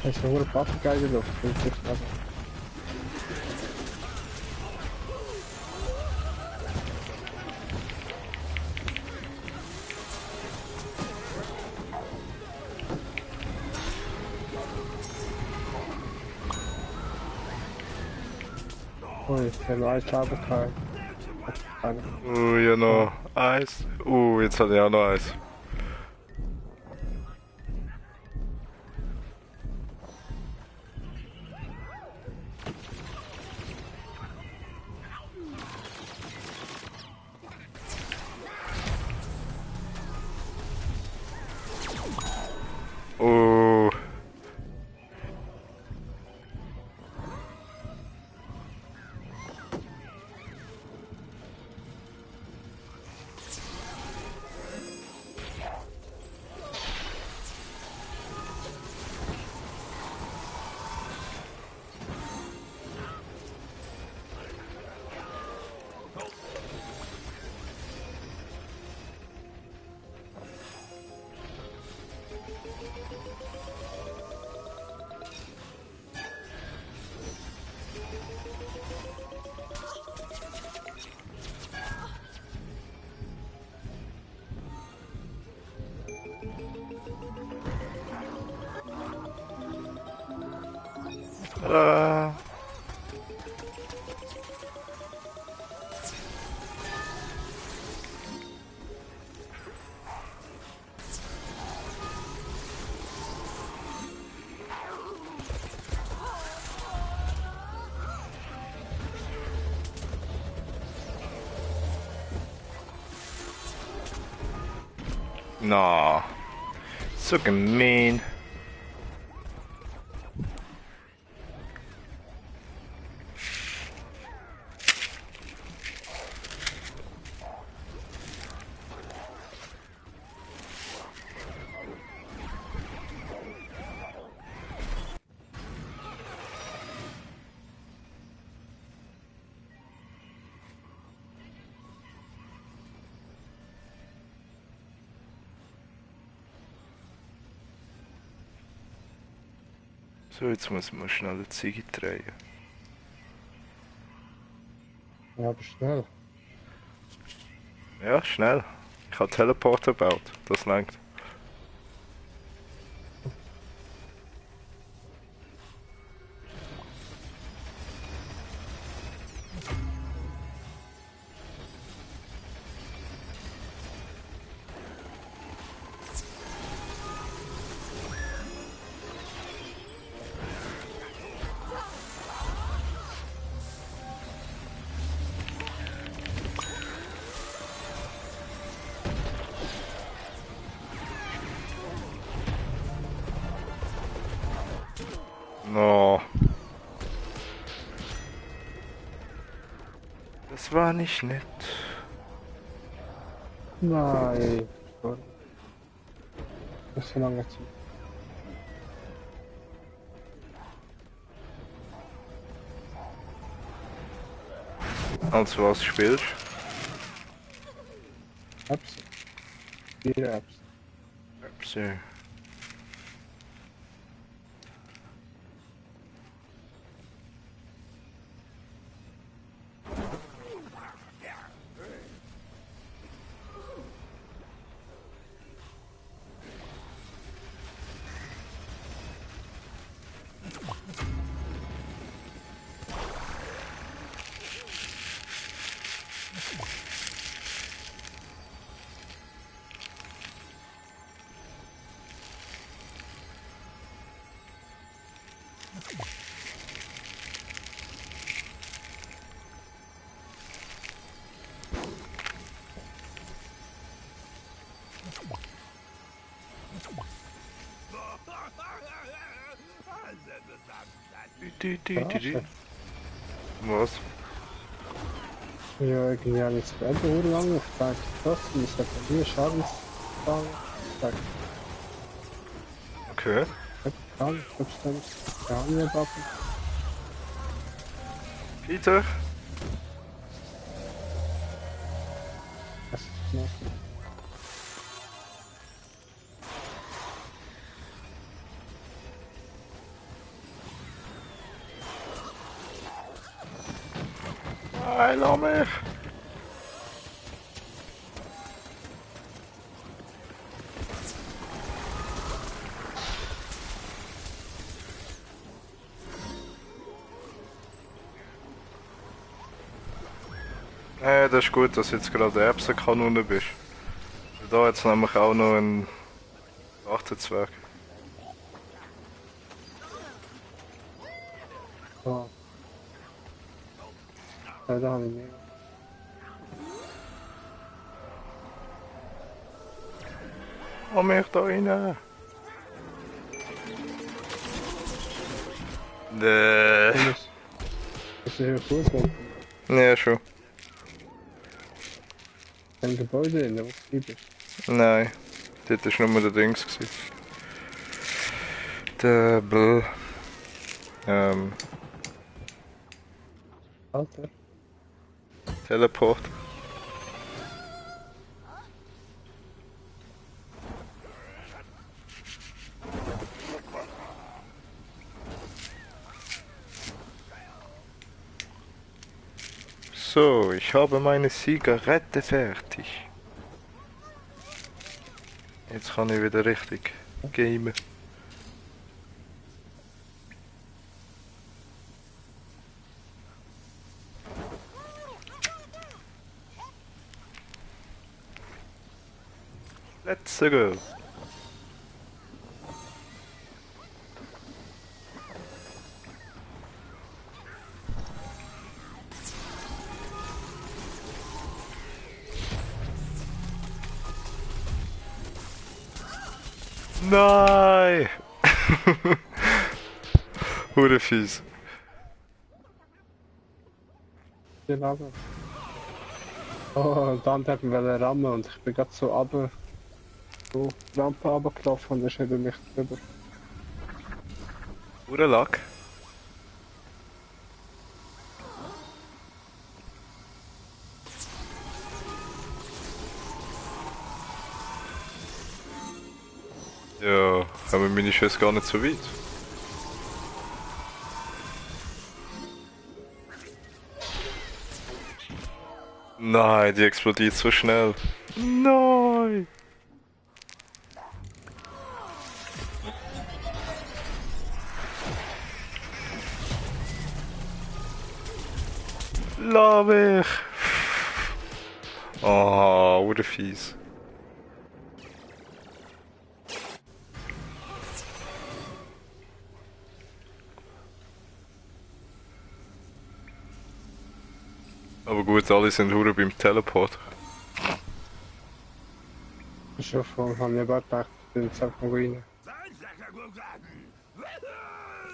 Das ist eine Pappengeile Luft. Ui, der nur ein Schabenteil. Ja noch Eis. Jetzt hat er auch noch Eis. Oh. Äh. Na, so gemein. So, jetzt muss man schnell eine Ziege drehen. Ja, aber schnell. Ja, schnell. Ich habe Teleporter gebaut. Das langt. No. Das war nicht nett. Nein. Das ist so lange Zeit. Also was spielst Apps. 4 Apps. du? So. Verarschen. Was? Ja, irgendwie habe ich das Wetter lang. Ich denke, das ist ja von mir Schadensfall. Sag, Okay. kann ich bestimmt. Ja, wir backen. Peter? Das ist noch. Nein, lass mich. Das ist gut, dass du jetzt gerade Erbsenkanone bist. Da jetzt nämlich auch noch ein Wachtenzwerg. Oh. Ja, da habe ich mehr. Lass mich da rein. Nee. Das ist ja gut, Ja, schon. ein Gebäude in der was gibt es. Nein. Das war nur der Dings. Der Bl. Alter. Teleport. So, ich habe meine Zigarette fertig. Jetzt kann ich wieder richtig gamen. Let's go. Nein! Hure fies. Die Lava. Oh, und dann hat man rammen und ich bin gerade so runter, so die Rampe runtergelaufen und dann ist er über mich drüber. Hure Lack. Ja, aber meine Schüsse gar nicht so weit. Nein, die explodiert so schnell. Nein! Lass mich! Oh, hure fies. Aber gut, alle sind hure beim Teleport. Schon von haben wir gerade gedacht, ich bin jetzt einfach mal rein.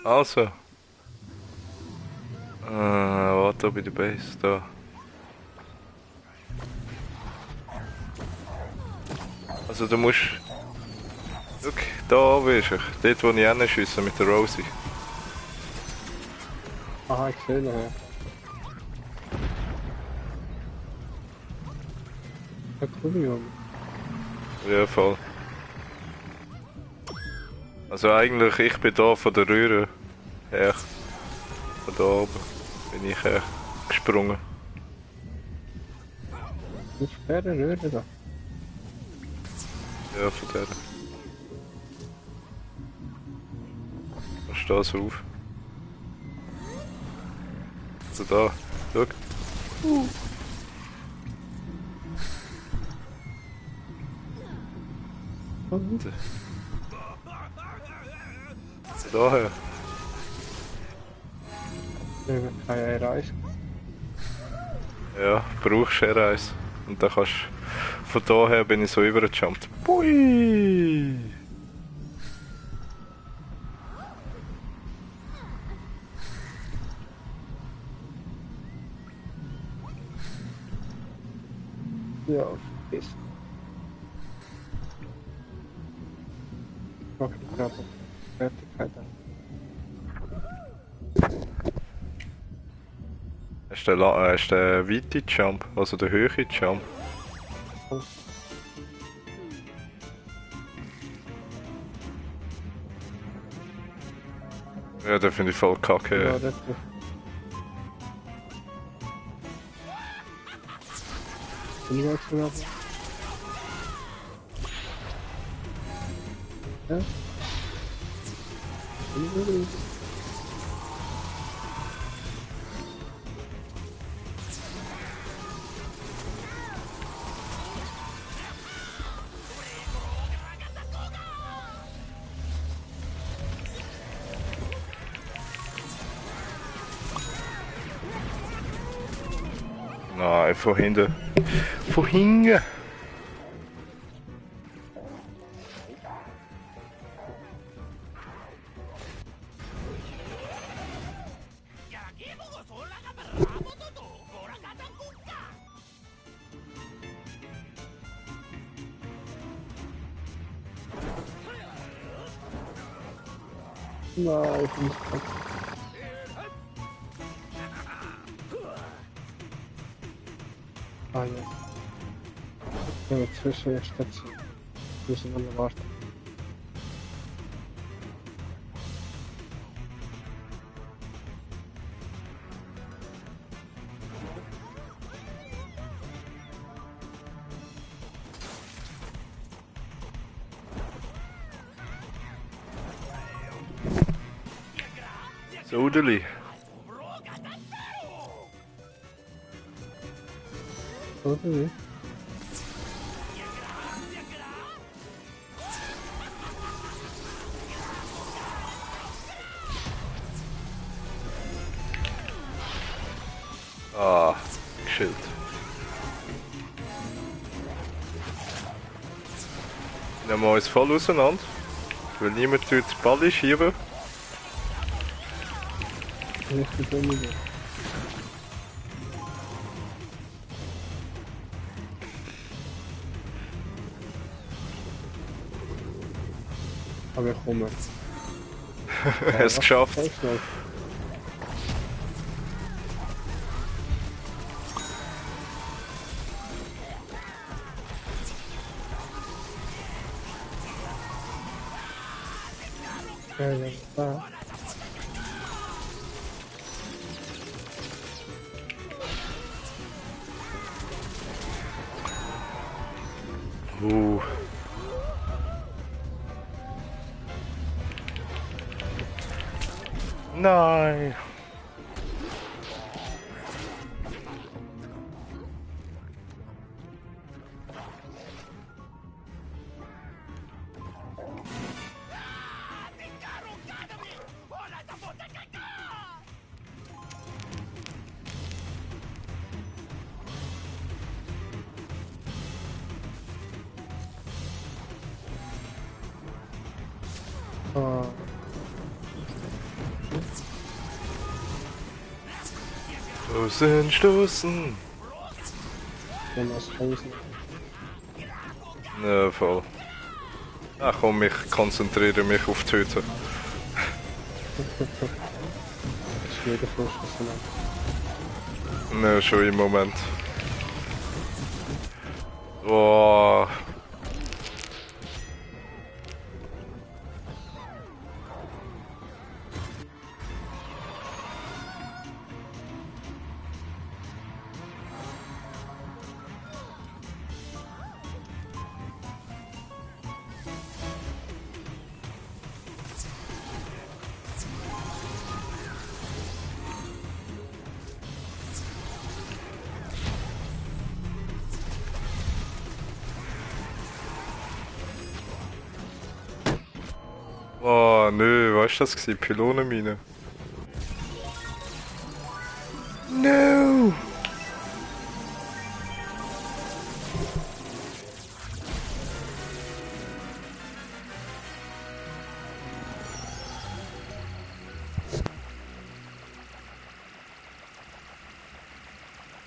Also. Warte bei der Base, da. Also du musst... Schau, da oben ist er. Dort wo ich hinschiessen mit der Rosie. Aha, ich sehe ihn, ja. Da komme ich um. Ja, voll. Also eigentlich, ich bin da von der Röhre her. Von da oben bin ich her gesprungen. Das ist faire Röhre da. Ja, von der. Da steht so auf. Also da, schau. Also daher. Ja, kann ja reisen. Ja, brauchst du eins. Und dann kannst von daher bin ich so übergejumpt. Pui! Ja, ist. Ich mache gerade Fertigkeit an. Hast du den weite Jump, also den höheren Jump? Ja, den finde ich voll kacke. Ja, das ist. Bin ich jetzt wieder? Ja? Bin ich wieder? Nein, von hinten. Von hinten! Nein, ich bin nicht dran. Ah ja. Ich bin zwischen der Station. Müssen wir noch warten. Sodeli. Oder wie? Ah, geschillt. Nehmen wir uns voll auseinander. Weil niemand tut den Ball schieben. Nicht die dumme Idee. Aber ich komme. Es geschafft. Ganz schnell. Ja, ja, ja. Uh. Nein. Ah, Stoßen, stoßen. wenn das Hausen. Ja, voll. Ach komm, ich konzentriere mich auf die Hütte. Das ist wieder Vorschuss. Ne, schon im Moment. Boah. Oh, nö, weißt du das gewesen? Pylonenmine. No!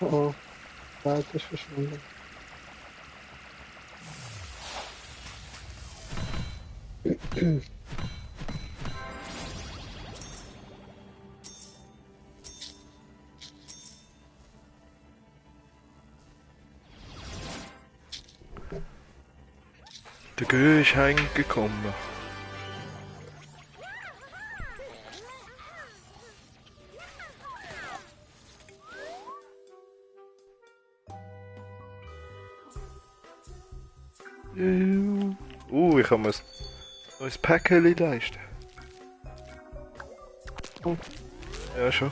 Oh, oh. Zeit ist verschwunden. Der Gö ist heimgekommen. Ich kann mir ein neues Päckchen leisten. Oh. Ja, schon.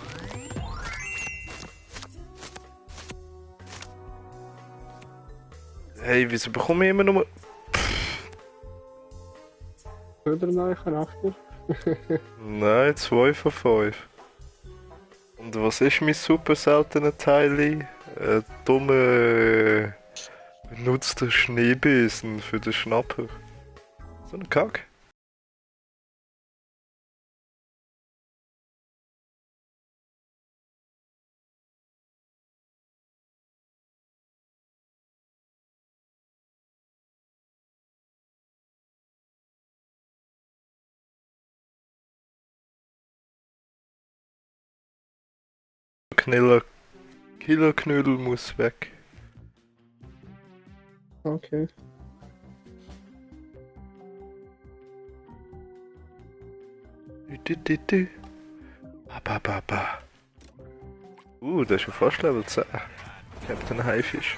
Hey, wieso bekomme ich immer nur... Oder neue Charakter? Nein, 2 von 5. Und was ist mein super seltener Teil? Dumme... benutzter Schneebesen für den Schnapper. So ein Kack. Kniller... Killerknödel muss weg. Okay. Du. Ba. Das ist schon fast Level 10. Captain Haifisch.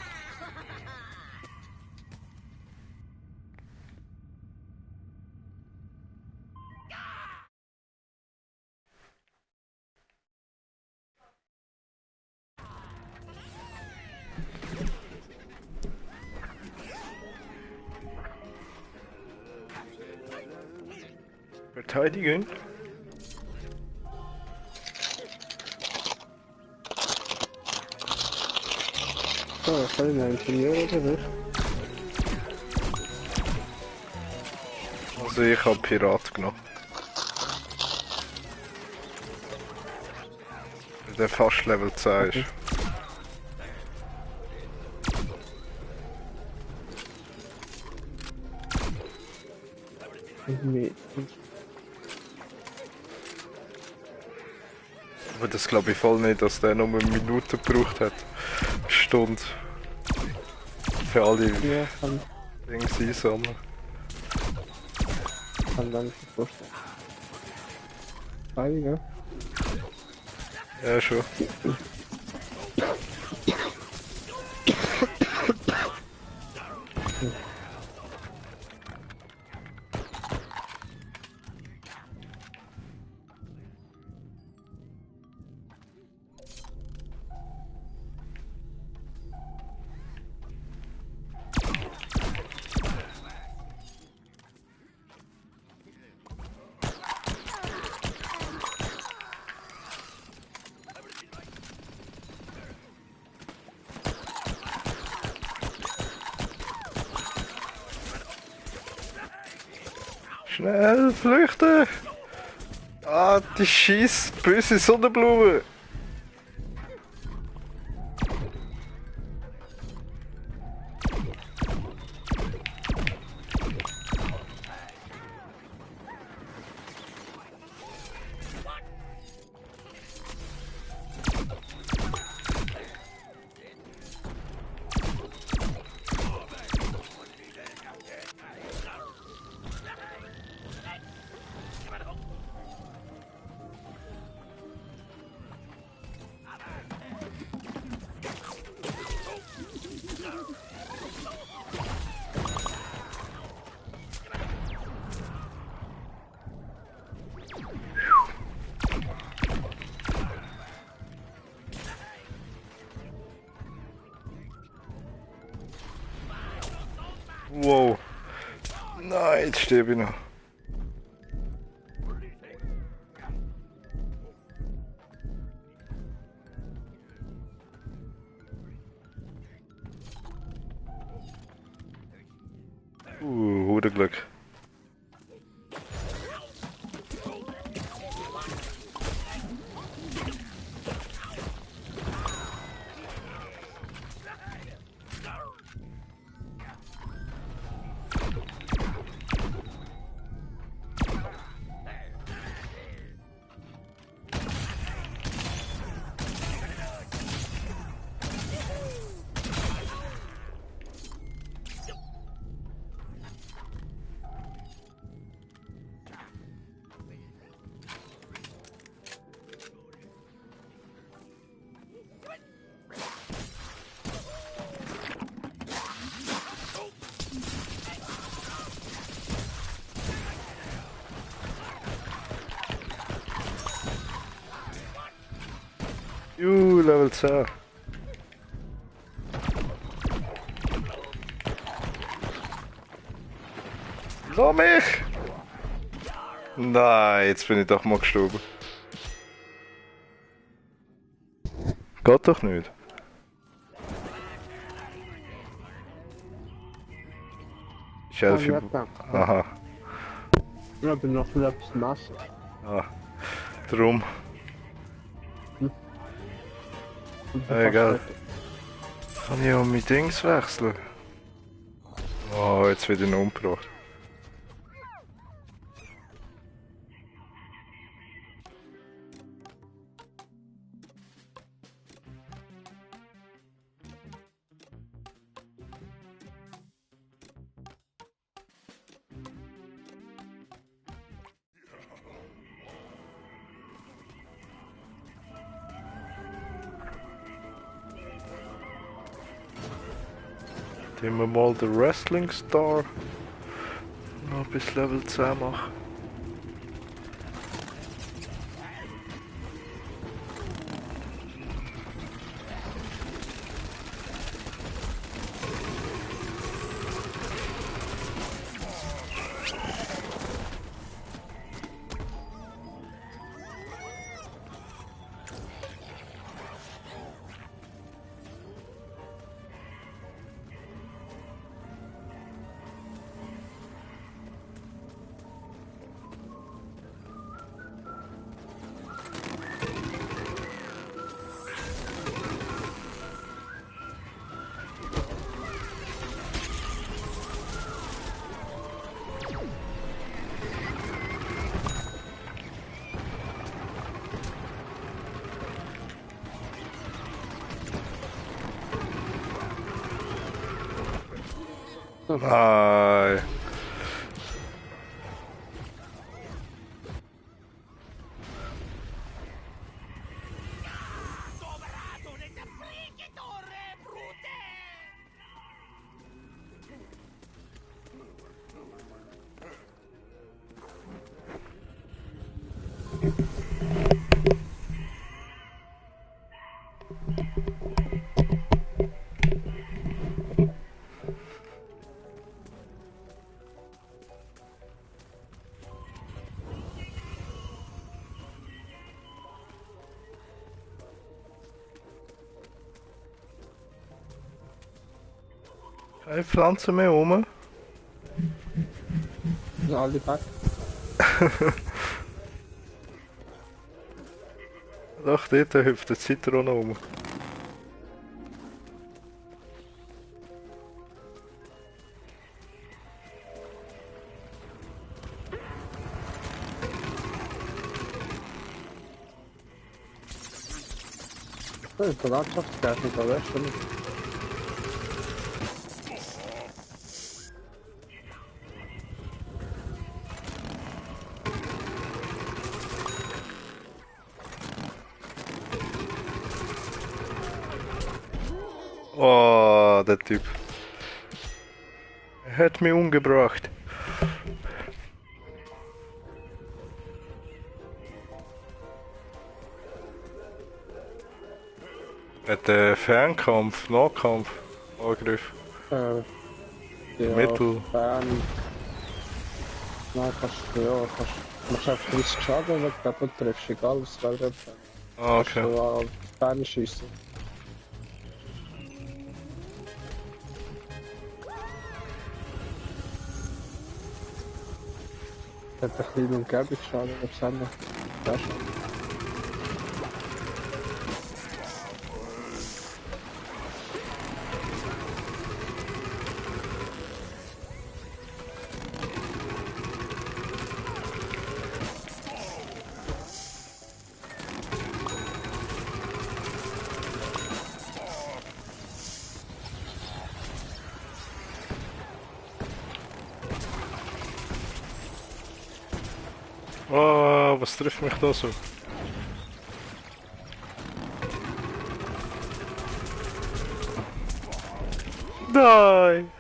Verteidigen. So, soll ich einen Ingenieur oder was? Also ich habe Pirat genommen. Weil der fast Level 10 ist. Nee. Aber das glaube ich voll nicht, dass der nur eine Minute gebraucht hat. Eine Stunde. Für alle Ja, Dings einsammeln. kann gar nicht vorstellen. Beide, ja? Ja, schon. Schnell, flüchten! Ah, die scheiß böse Sonnenblume! Wow. Nein, jetzt sterbe ich noch. Glück. Level 10. Lass mich! Nein, jetzt bin ich doch mal gestorben. Geht doch nicht. Ist Elfi... Aha. Ja, bin noch wieder etwas nass. Ah, drum. Egal. Kann ich auch mein Dings wechseln? Oh, jetzt wird ich ihn umgebracht. Nehmen wir mal den Wrestling Star noch bis Level 10 machen. Nein. Keine Pflanzen mehr rum. Sind alle weg. Doch, dort hüpft der Zitrone rum. Das ist der Landschaftsgärtner, da weißt du nicht. Oh, der Typ. Er hat mich umgebracht. Hat der Fernkampf, Nahkampf, Angriff, Ja, Mittel. Bern. Nein, machst einfach 30 Schaden weg, aber du triffst egal, was du willst. Ah, Kannst okay. du an Bern schiessen. Hat ein bisschen Umgebungsschaden, ob es haben. Ja, schon. Oh, was trifft mich da so? Nein!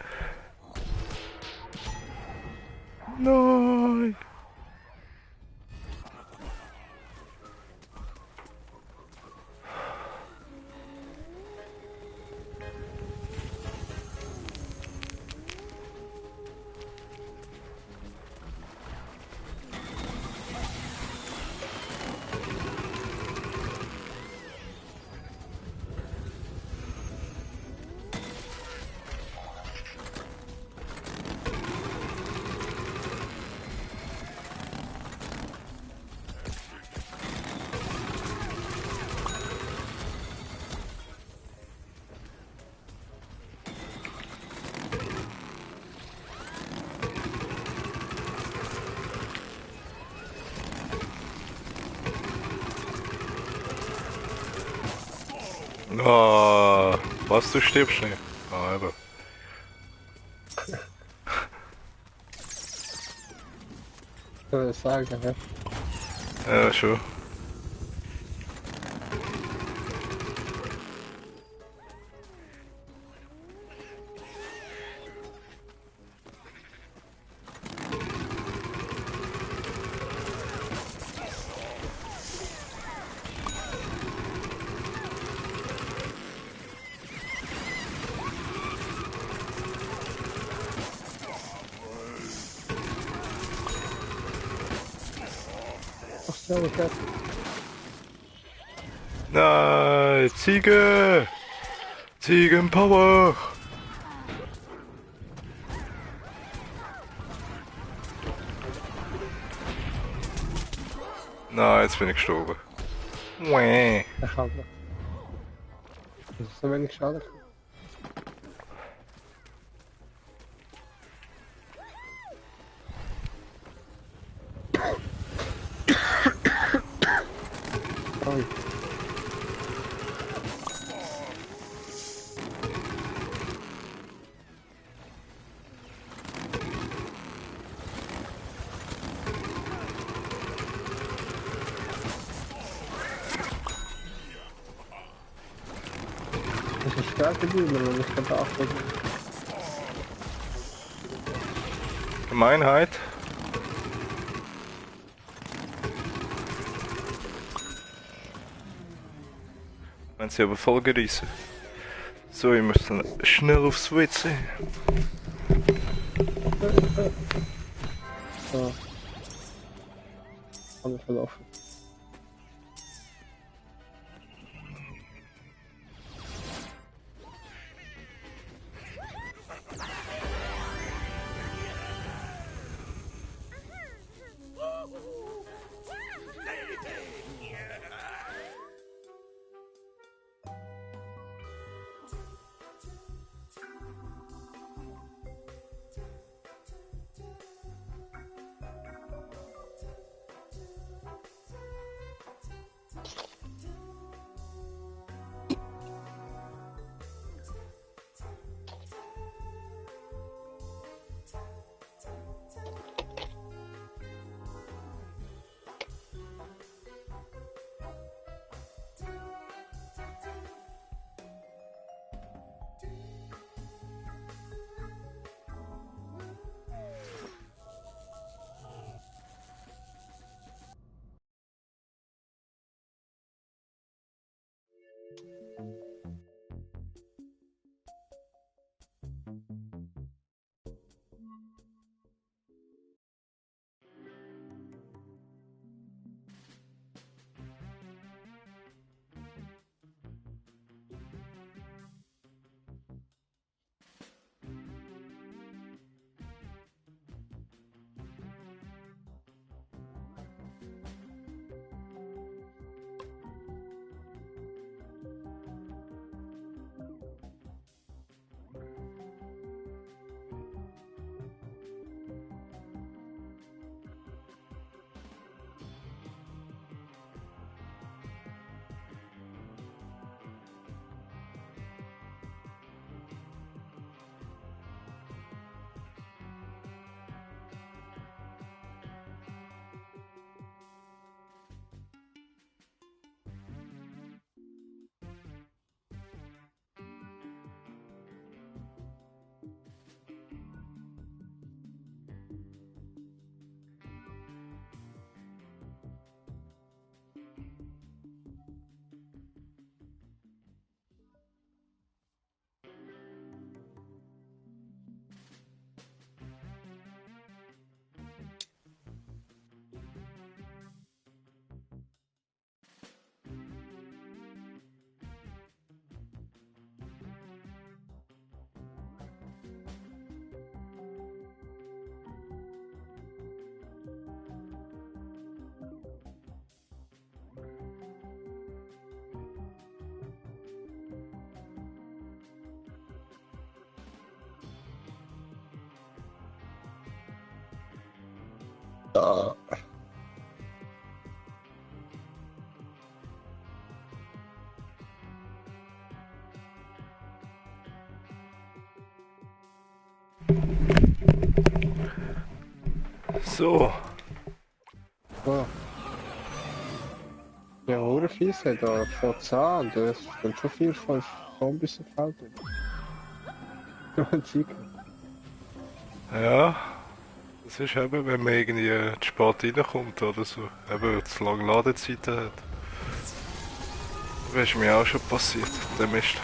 Nein! Oh, was, du stirbst nicht? Ah, eben. Soll ich sagen, ja? Ja, schon. Ach so, okay. Nein, Ziege! Ziegenpower! Nein, jetzt bin ich gestorben. Mäh. Ich habe noch. Das ist so wenig Schaden. Oi. Ich stärke die, wenn ich gedacht habe. Gemeinheit. Wenn sie aber voll gerissen. So, ich muss dann schnell aufs WC. So. Alle verlaufen. Ja. So. Oh. Ja, Ohrenfies hat da von 10 und es sind schon 4, 5 Zombies im Feld. Und Ziegen. Ja. Das ist eben, wenn man irgendwie zu spät reinkommt oder so. Eben zu lange Ladezeiten hat. Das ist mir auch schon passiert. Der Mist.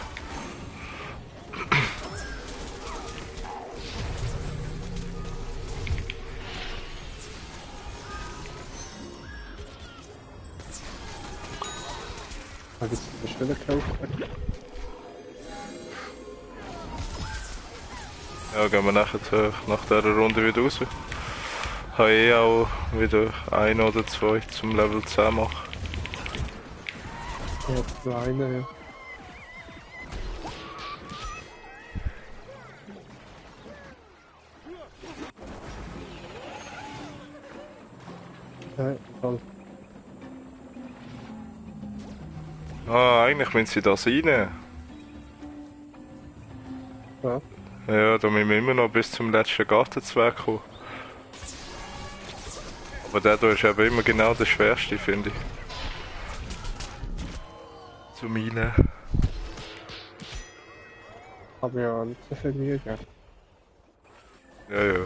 Da gibt es eine Stelle gekauft. Ja, gehen wir nachher nach dieser Runde wieder raus. Habe eh auch wieder 1 oder 2 zum Level 10 machen. Ja, kleine, ja. Ja, voll. Ah, eigentlich müssen sie das rein. Ja. Ja, da müssen wir immer noch bis zum letzten Gartenzwerg kommen. Aber der hier ist eben immer genau der schwerste, finde ich. Zum Rein. habe ja nicht so viel Mühe gegeben. Ja, ja.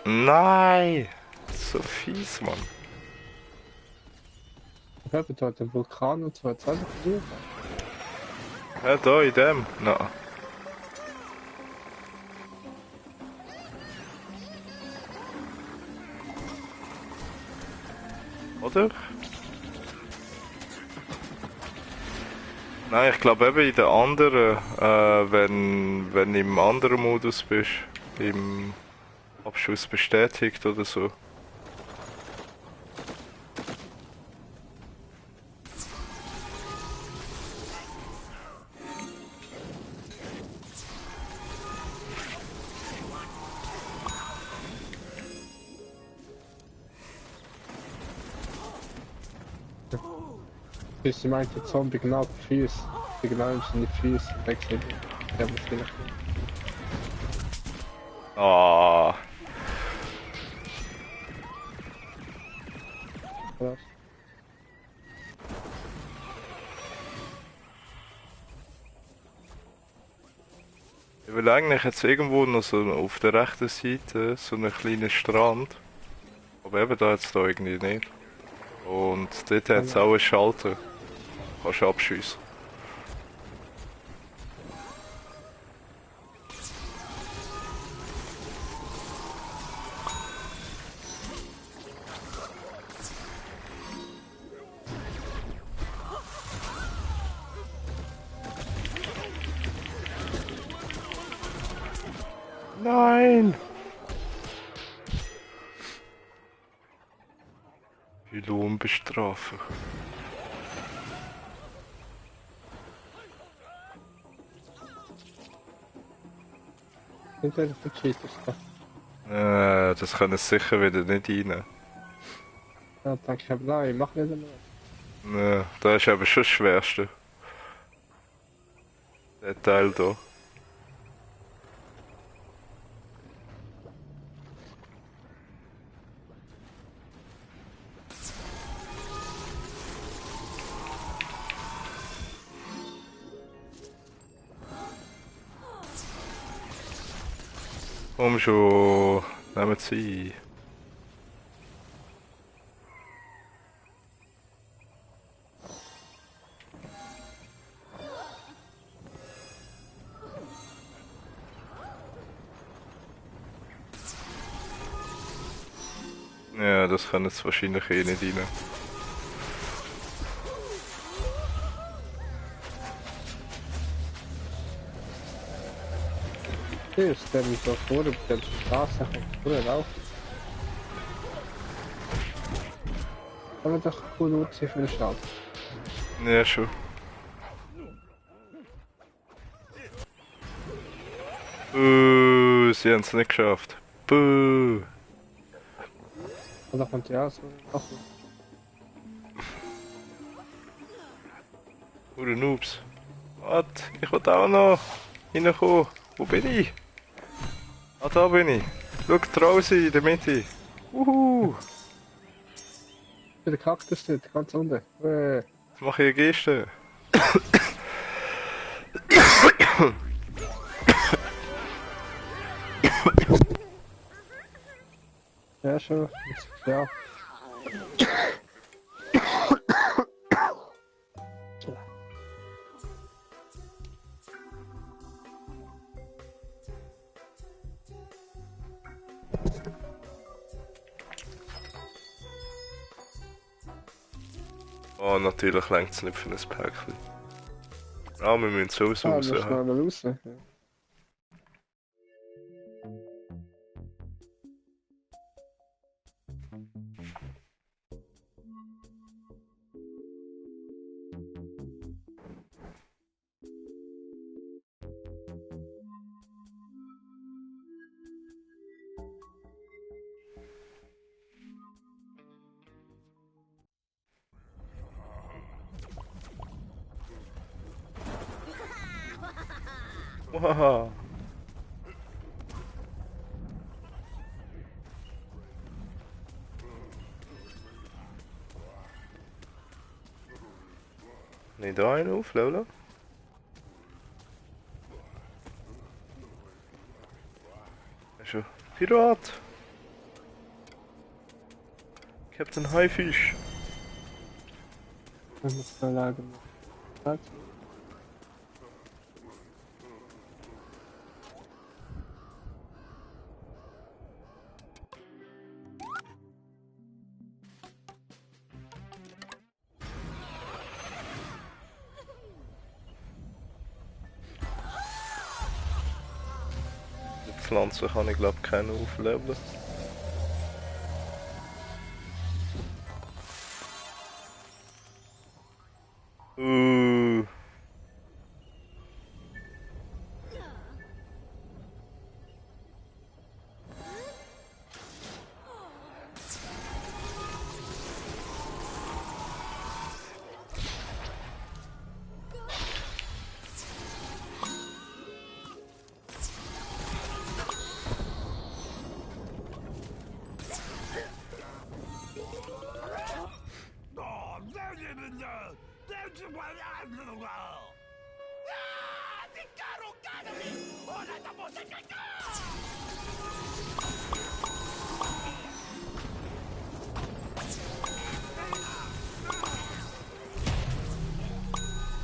Nein! So fies, Mann. Ich habe dort den Vulkan und so, jetzt einfach durch. Ja, da in dem. Na. Oder? Nein, ich glaube eben in der anderen, wenn du im anderen Modus bist, im Abschuss bestätigt oder so. Dus je meint het Zombie genau die Füße. Die genau in die Füße wechseln. Ich habe es vielleicht Ah, krass. ich will eigentlich jetzt irgendwo noch so auf der rechten Seite so einen kleinen Strand. Aber eben da jetzt da irgendwie nicht. Und dort hat es auch einen Schalter. Kannst du abschiessen. Nein! Die Lohn bestrafen. Sind das die Cheaters da? Das können sie sicher wieder nicht rein. Ja, danke, ich habe nein, mach nicht mehr. Das ist aber schon das Schwerste. Der Teil da. Komm schon, nehmen Sie. Ja, das können sie wahrscheinlich eh nicht rein. Hier ist der mich so vor der Straße kommt früher rauf. Aber doch gut aussehen für den Schaden. Ja, schon. Sie haben es nicht geschafft. Buh. Und da kommt ja so noch. Oder Noobs. Was? Ich will auch noch reinkommen. Wo bin ich? Ah, da bin ich. Schau, draußen in der Mitte. Uhu. Der Kaktus dort, ganz unten. Jetzt mache ich eine Geste. Ja, schon. Ja. Oh, natürlich längt es nicht für ein Päckchen. Ah, wir müssen sowieso Ah, raus. wir müssen mal raus. Ja. Wow. Nicht da einen aufleveln? Ist ein Pirat! Captain Haifisch! Wenn wir da leider noch Zeit. Die Pflanze kann ich glaube keinen aufleveln. Uh.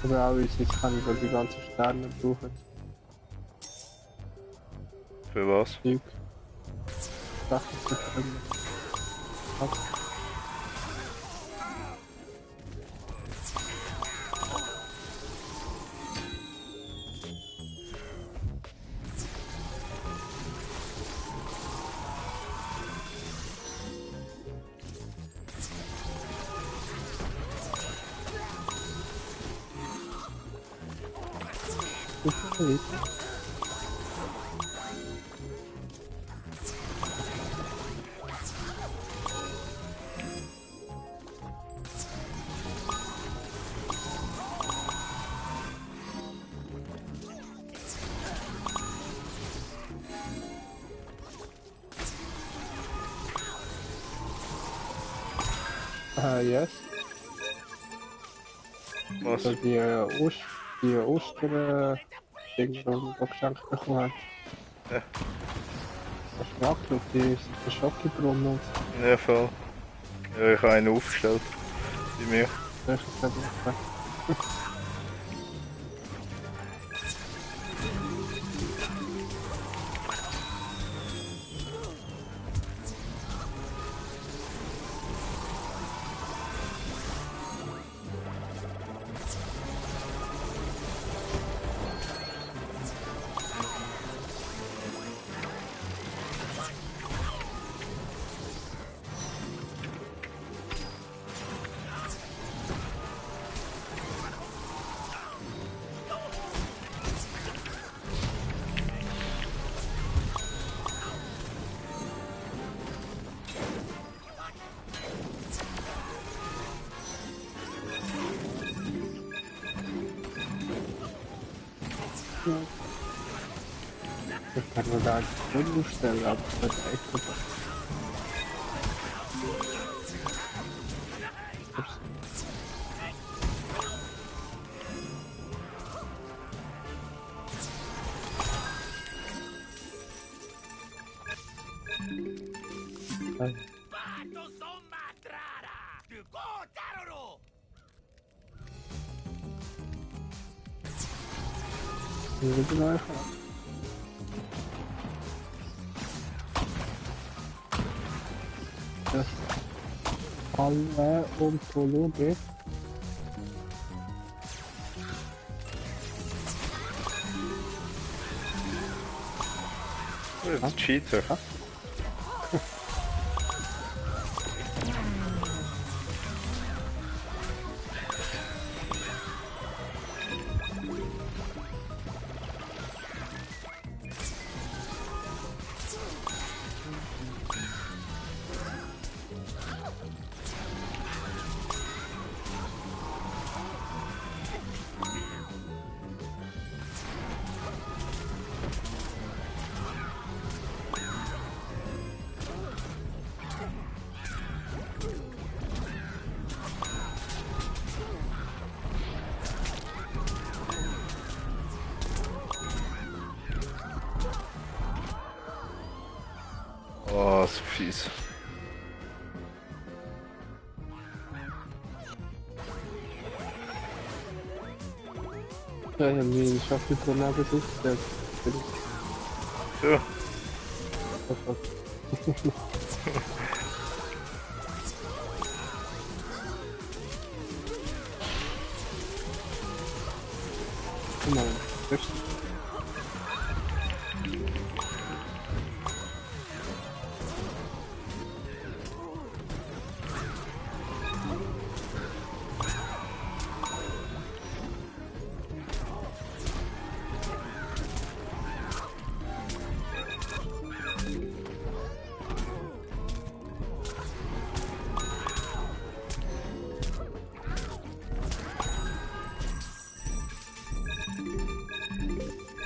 Oder auch jetzt kann ich so die ganzen Sterne brauchen. Für was? Zeug. Sachen zu können. Yes. Was? So die Oster-Dinger, die wir geschenkt bekommen haben. Ja. Das ist wackelig, die ist der Schocki-Brunnen. Ja, voll. Ja, ich habe einen aufgestellt. Bei mir. Das ist das nicht. Ich kann mir da einen Grund stellen, aber das ist echt super. Ups. Hier sind die neue Frage. Das Paläontologe. Oh, das ist Cheater. Oh, so fies. Ja, ich habe mir geschafft, mit Granate durchgestellt. Ja. Guck mal, richtig.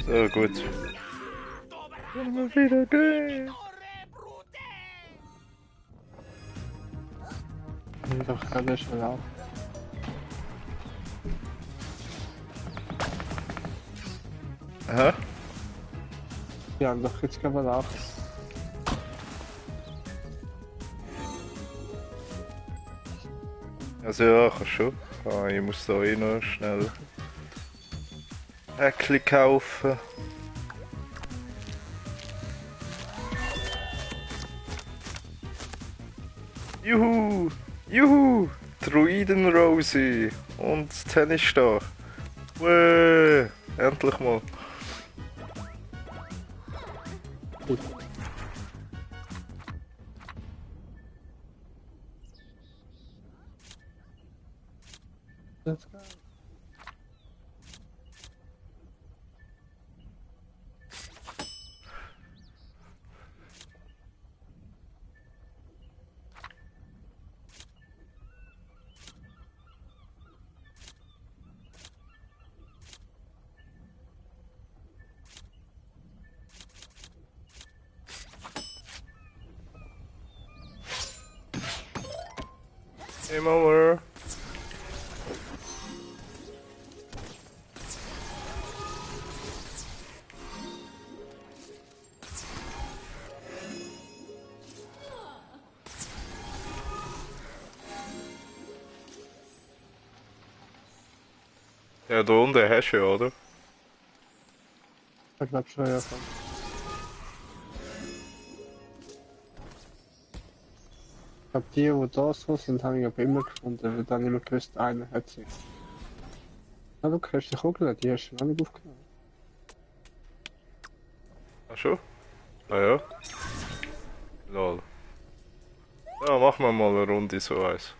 So, gut. Wollen wir wieder gehen? Und doch gerade schon auf. Aha. Wir haben doch jetzt gerade auf. Also ja, kann schon. Ah, ich muss da eh noch schnell Päckchen kaufen. Juhu! Juhu! Druiden-Rosie und Tennisstar. Wäh! Endlich mal. Let's go. Game over. Ja, da unten hast du ja, oder? Ich glaube schon, ja. Komm. Ich glaube, die da so sind, habe ich aber immer gefunden, weil dann immer gewusst, einer hat sie. Ah, du hast die Kugel, die hast du noch nicht aufgenommen. Ach schon? Ah ja. Lol. Ja, machen wir mal eine Runde so eins.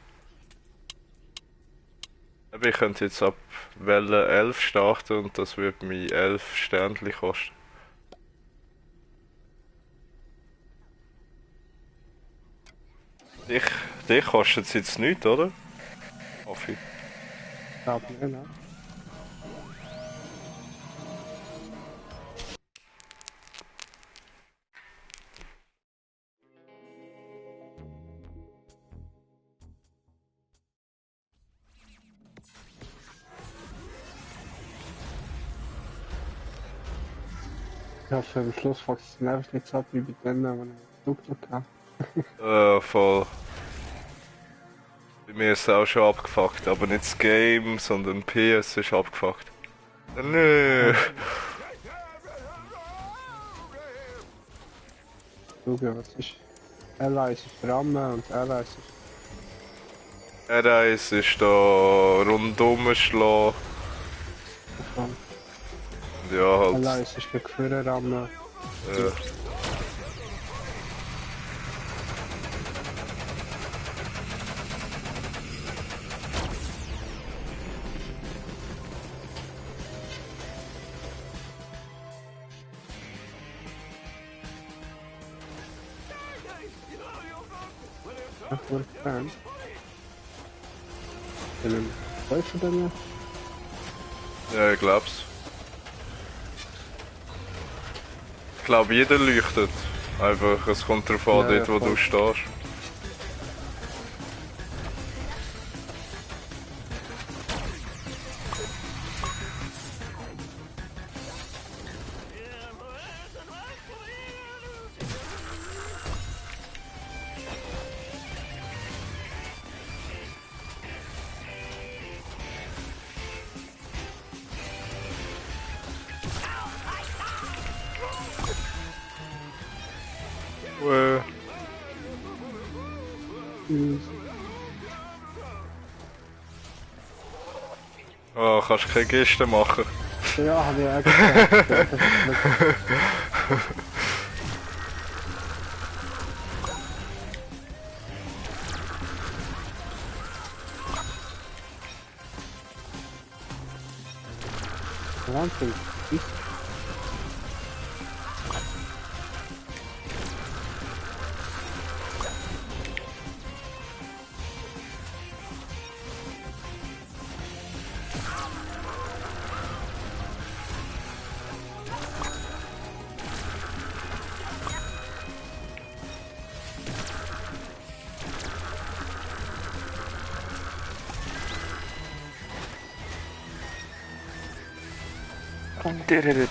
Aber ich könnte jetzt ab Welle 11 starten und das wird mich 11 Sternchen kosten. Dich, dich kostet es jetzt nichts, oder? Hoffe ich. Ich glaube nicht, ne? Ich hoffe, am Schluss fuckt es nervt nicht so ab wie bei denen, wo ich Flugzeug habe. Voll. Bei mir ist es auch schon abgefuckt, aber nicht das Game, sondern PS ist abgefuckt. Nö. Schauen, was ist. Allies ist Ramme und Allies ist R1 ist da rundum schlagen. davon. Ja, halt. Allies ist gegen vorne Ramme. Äh, Ach, wurde gefallen. In einem Teufel denn? ja, ich glaub's. Ich glaube, jeder leuchtet. Einfach, es kommt darauf an, Ja, dort wo voll. du stehst. Oh, kannst keine Geste machen. Ja, habe ich auch gesagt. Wahnsinn.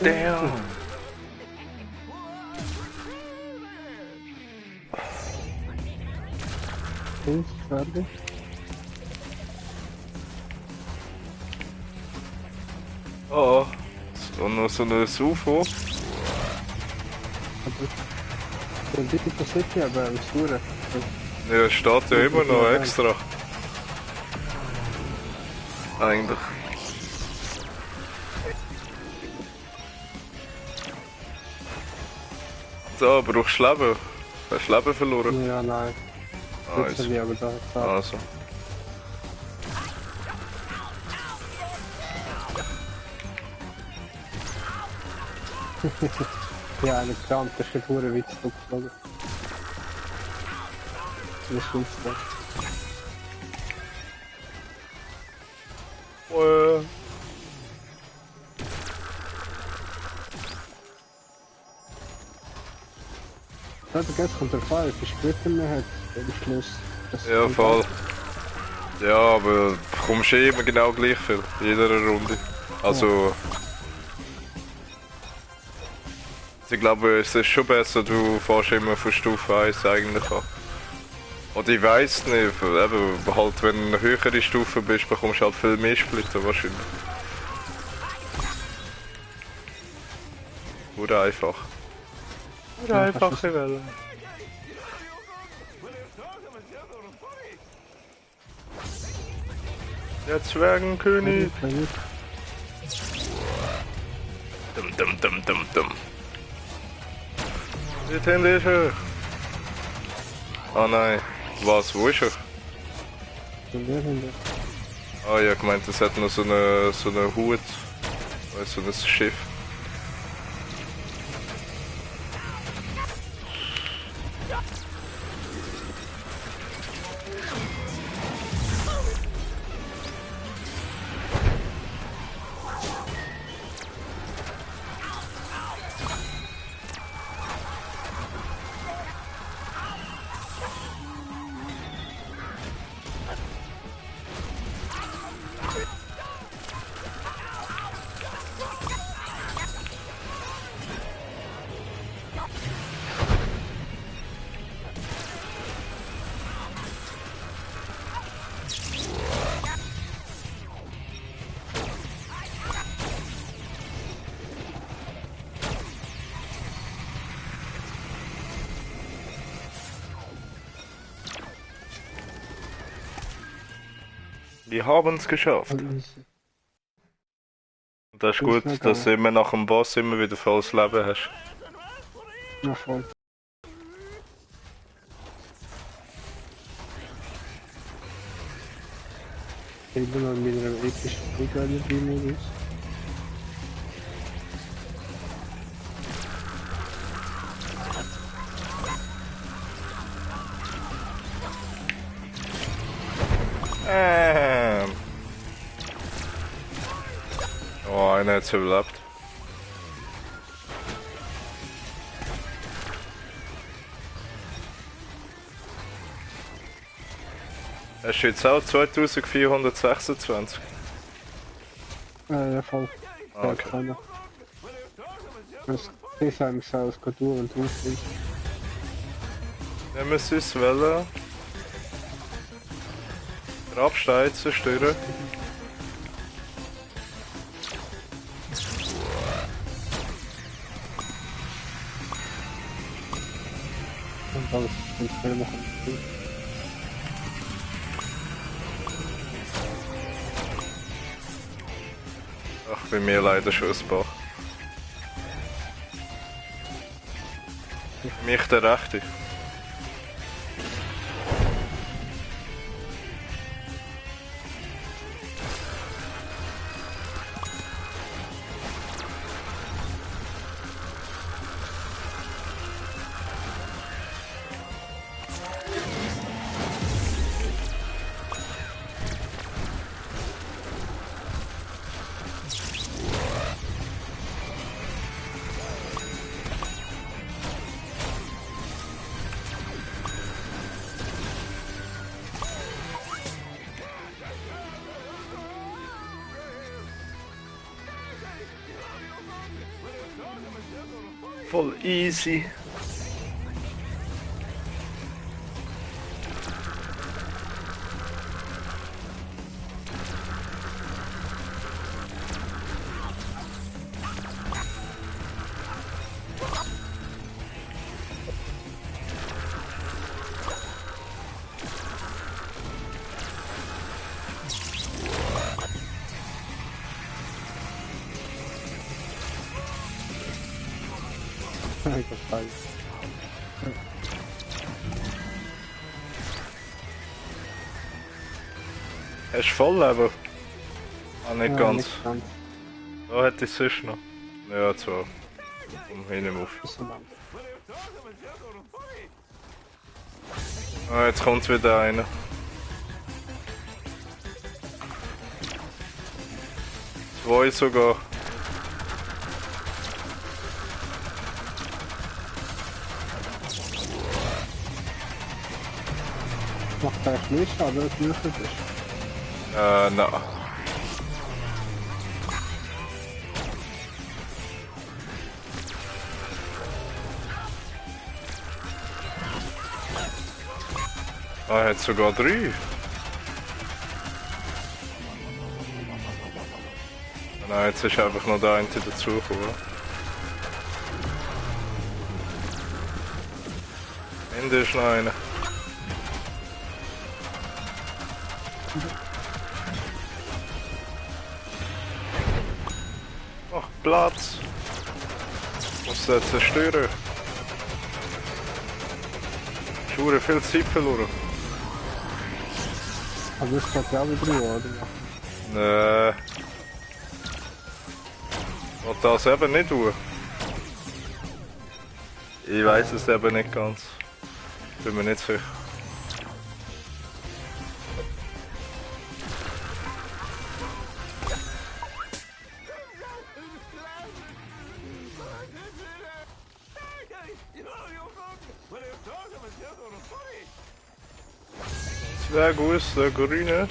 Damn. Fertig. Oh, und noch so ein UFO. Der Dicke passiert ja beim Sura. Ja, steht ja immer noch extra. Eigentlich. So, brauchst du Leben? Hast du Leben verloren? Ja, nein. Nice. Das aber da. Also. Ja, eine Kram, das ist ein Witz geflogen. Das ist gut. Ja, der Gast kommt der Fall, wie Splitter mehr hat, am Schluss. Ja, voll. Ja, aber du kommst eh immer genau gleich viel, in jeder Runde. Also... Ich glaube, es ist schon besser, du fährst immer von Stufe 1 eigentlich an. Oder ich weiss nicht, eben, halt wenn du eine höhere Stufe bist, bekommst du halt viel mehr Splitter wahrscheinlich. Oder einfach. Oder einfache Welle. Der Zwergenkönig. Dumm. Jetzt hinter ist er. Oh nein. Was? Wo ist er? Ah ja, ich meinte, es hat noch so eine Hut. So ein Schiff. Wir haben es geschafft. Das ist gut, dass du immer nach dem Boss immer wieder volles Leben hast. Ja, voll. Ich bin noch mit einem epischen Flugzeug-Modus. Oh, einer hat es überlebt. Es ist jetzt auch 2426. Ja, voll. Okay. Das ist eigentlich so aus Kultur und Ruf. Wir müssen uns wählen. Grabstein zerstören. Und alles mit Film machen. Ach, bei mir leider schon ein paar. Mich der Rechte. Voll easy. Gefallen. Hast du Volllevel? Ah, nicht ganz. Nicht ganz. Da hätte ich sonst noch. Ja, zwar. Komm, hin auf. Bisschen lang. Ah, jetzt kommt wieder einer. Zwei sogar. Macht eigentlich nicht, aber es ist nicht. Na. Ah, er hat sogar 3. Nein, jetzt ist einfach noch der eine dazugekommen. Ende ist noch einer. Ach, Platz! Muss den zerstören. Schure viel Zeit verloren. Also das geht ja wieder oder? Nee. Und das eben nicht tun. Ich weiß es eben nicht ganz. Bin mir nicht sicher. Sehr gut, der grüne.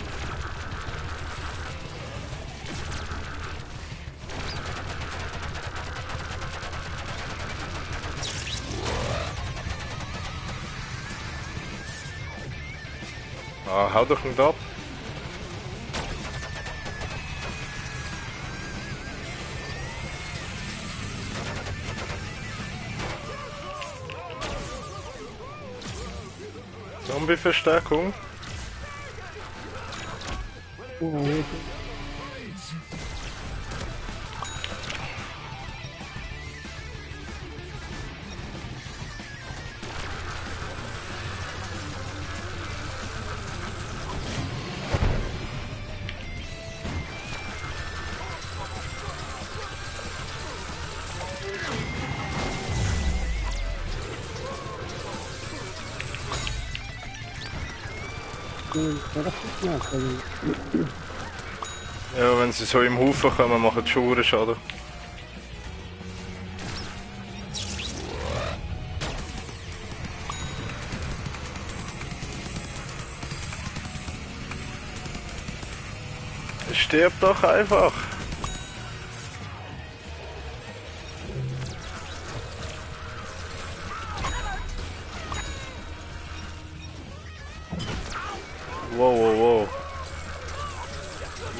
Ah, hou doch nicht ab. Zombie-Verstärkung. Oh, Ja, wenn sie so im Haufen kommen, machen sie schon Schaden. Stirb doch einfach! Wow, wow, wow.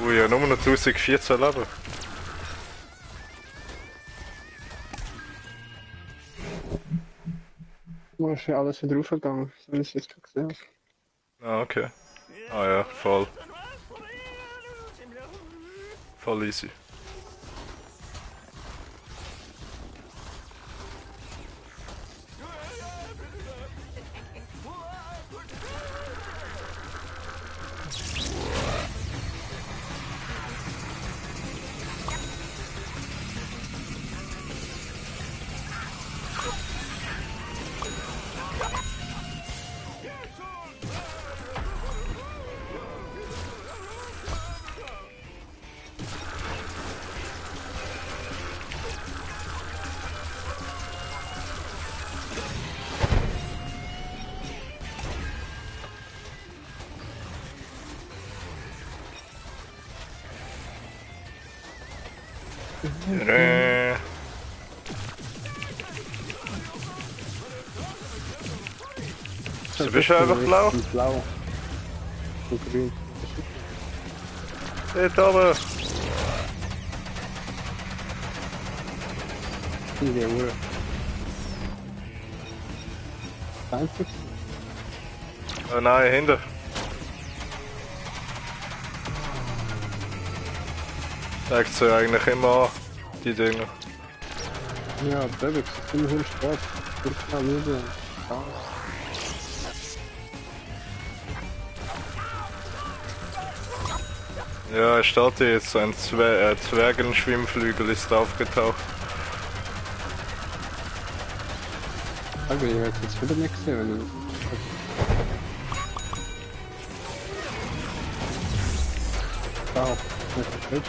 Ui, ja, nur noch 1014 Leben. du hast ja alles wieder raufgegangen, wenn ich es jetzt gesehen habe. Ah, okay. Ah ja, voll. Voll easy. Tada. Du bist einfach blau? Blau. Und grün. Dort oben. In der Uhr. Einzig. Oh nein, hinter. Zeigt sie eigentlich immer an, die Dinger. Ja, Bebek, das sind 100 Spaß. Kurz müde. Ja, es steht hier jetzt, ein Zwergenschwimmflügel ist aufgetaucht. Aber ich hätte jetzt wieder nicht gesehen, wenn du... Wow, das ist gut.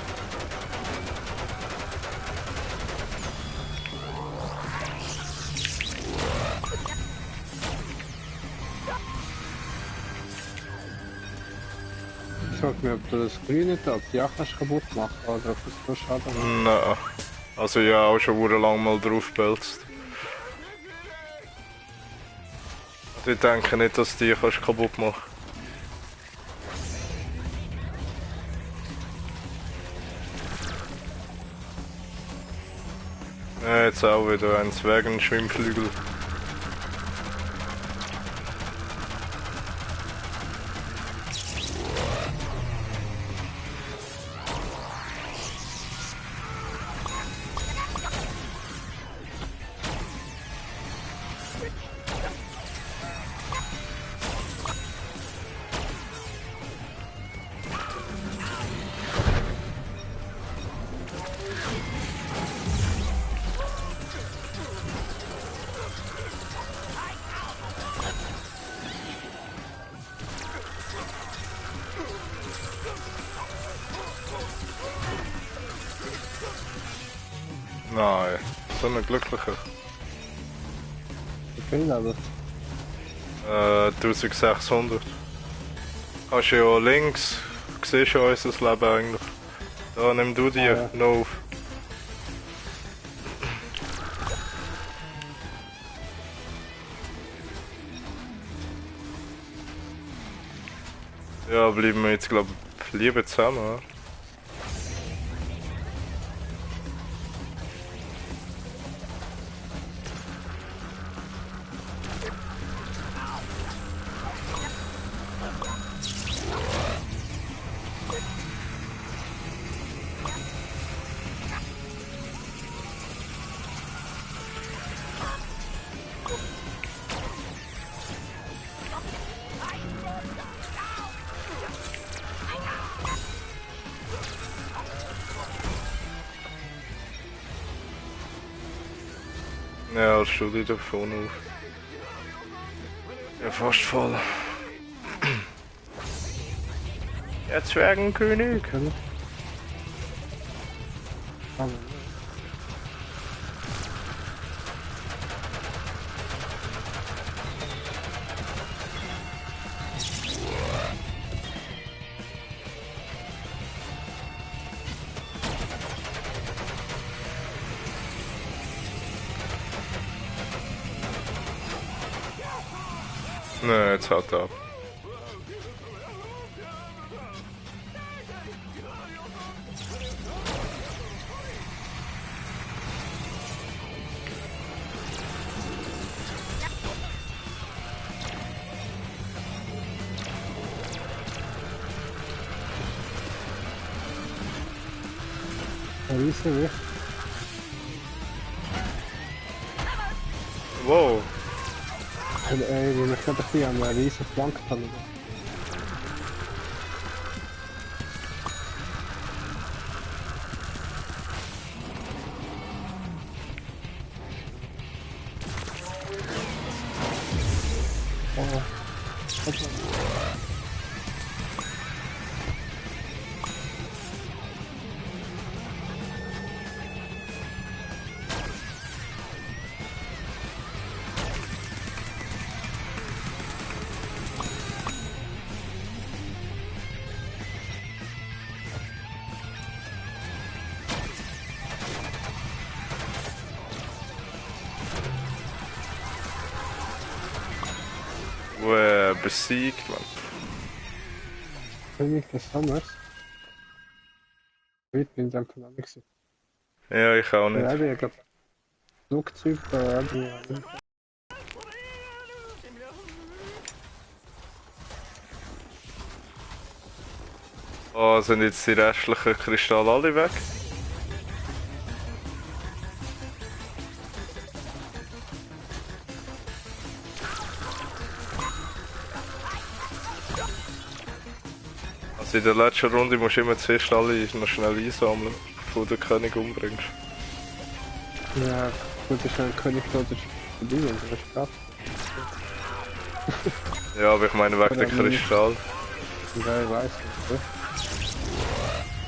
Ich frage mich, ob du das Grüne da, die auch kannst kaputt machen oder ob es so schade macht. Nein. Also ja, auch schon lang mal drauf belzt. Ich denke nicht, dass die kannst kaputt machen. Ja, jetzt auch wieder ein Zwergenschwimmflügel. Nein, so ein glücklicher. Ich bin aber. 1600. Hast du ja links, siehst du unser Leben eigentlich. Da, nimm du die Ja. noch auf. Ja, bleiben wir jetzt glaube ich lieber zusammen, oder? Ja, stell dich da vorne auf. Ja, fast voll. Der Zwergenkönig. Aber. Ne, jetzt haut er ab. Riese weg. Wow. Ich bin gerade ein bisschen an einer riesen Flanke dran. Oh. besiegt, man. König des Sommers. Ich bin in dem Fall auch nicht. Ja, ich auch Ja, nicht. ich glaube, Flugzeug, ja. Oh, sind jetzt die restlichen Kristalle alle weg? Also in der letzten Runde musst du immer zuerst alle noch schnell einsammeln, bevor du den König umbringst. Ja, gut, das ist ein König oder verdienen, das ist krass. Ja, aber ich meine wegen Oder dem Kristall. Ja, ich weiß nicht, ne?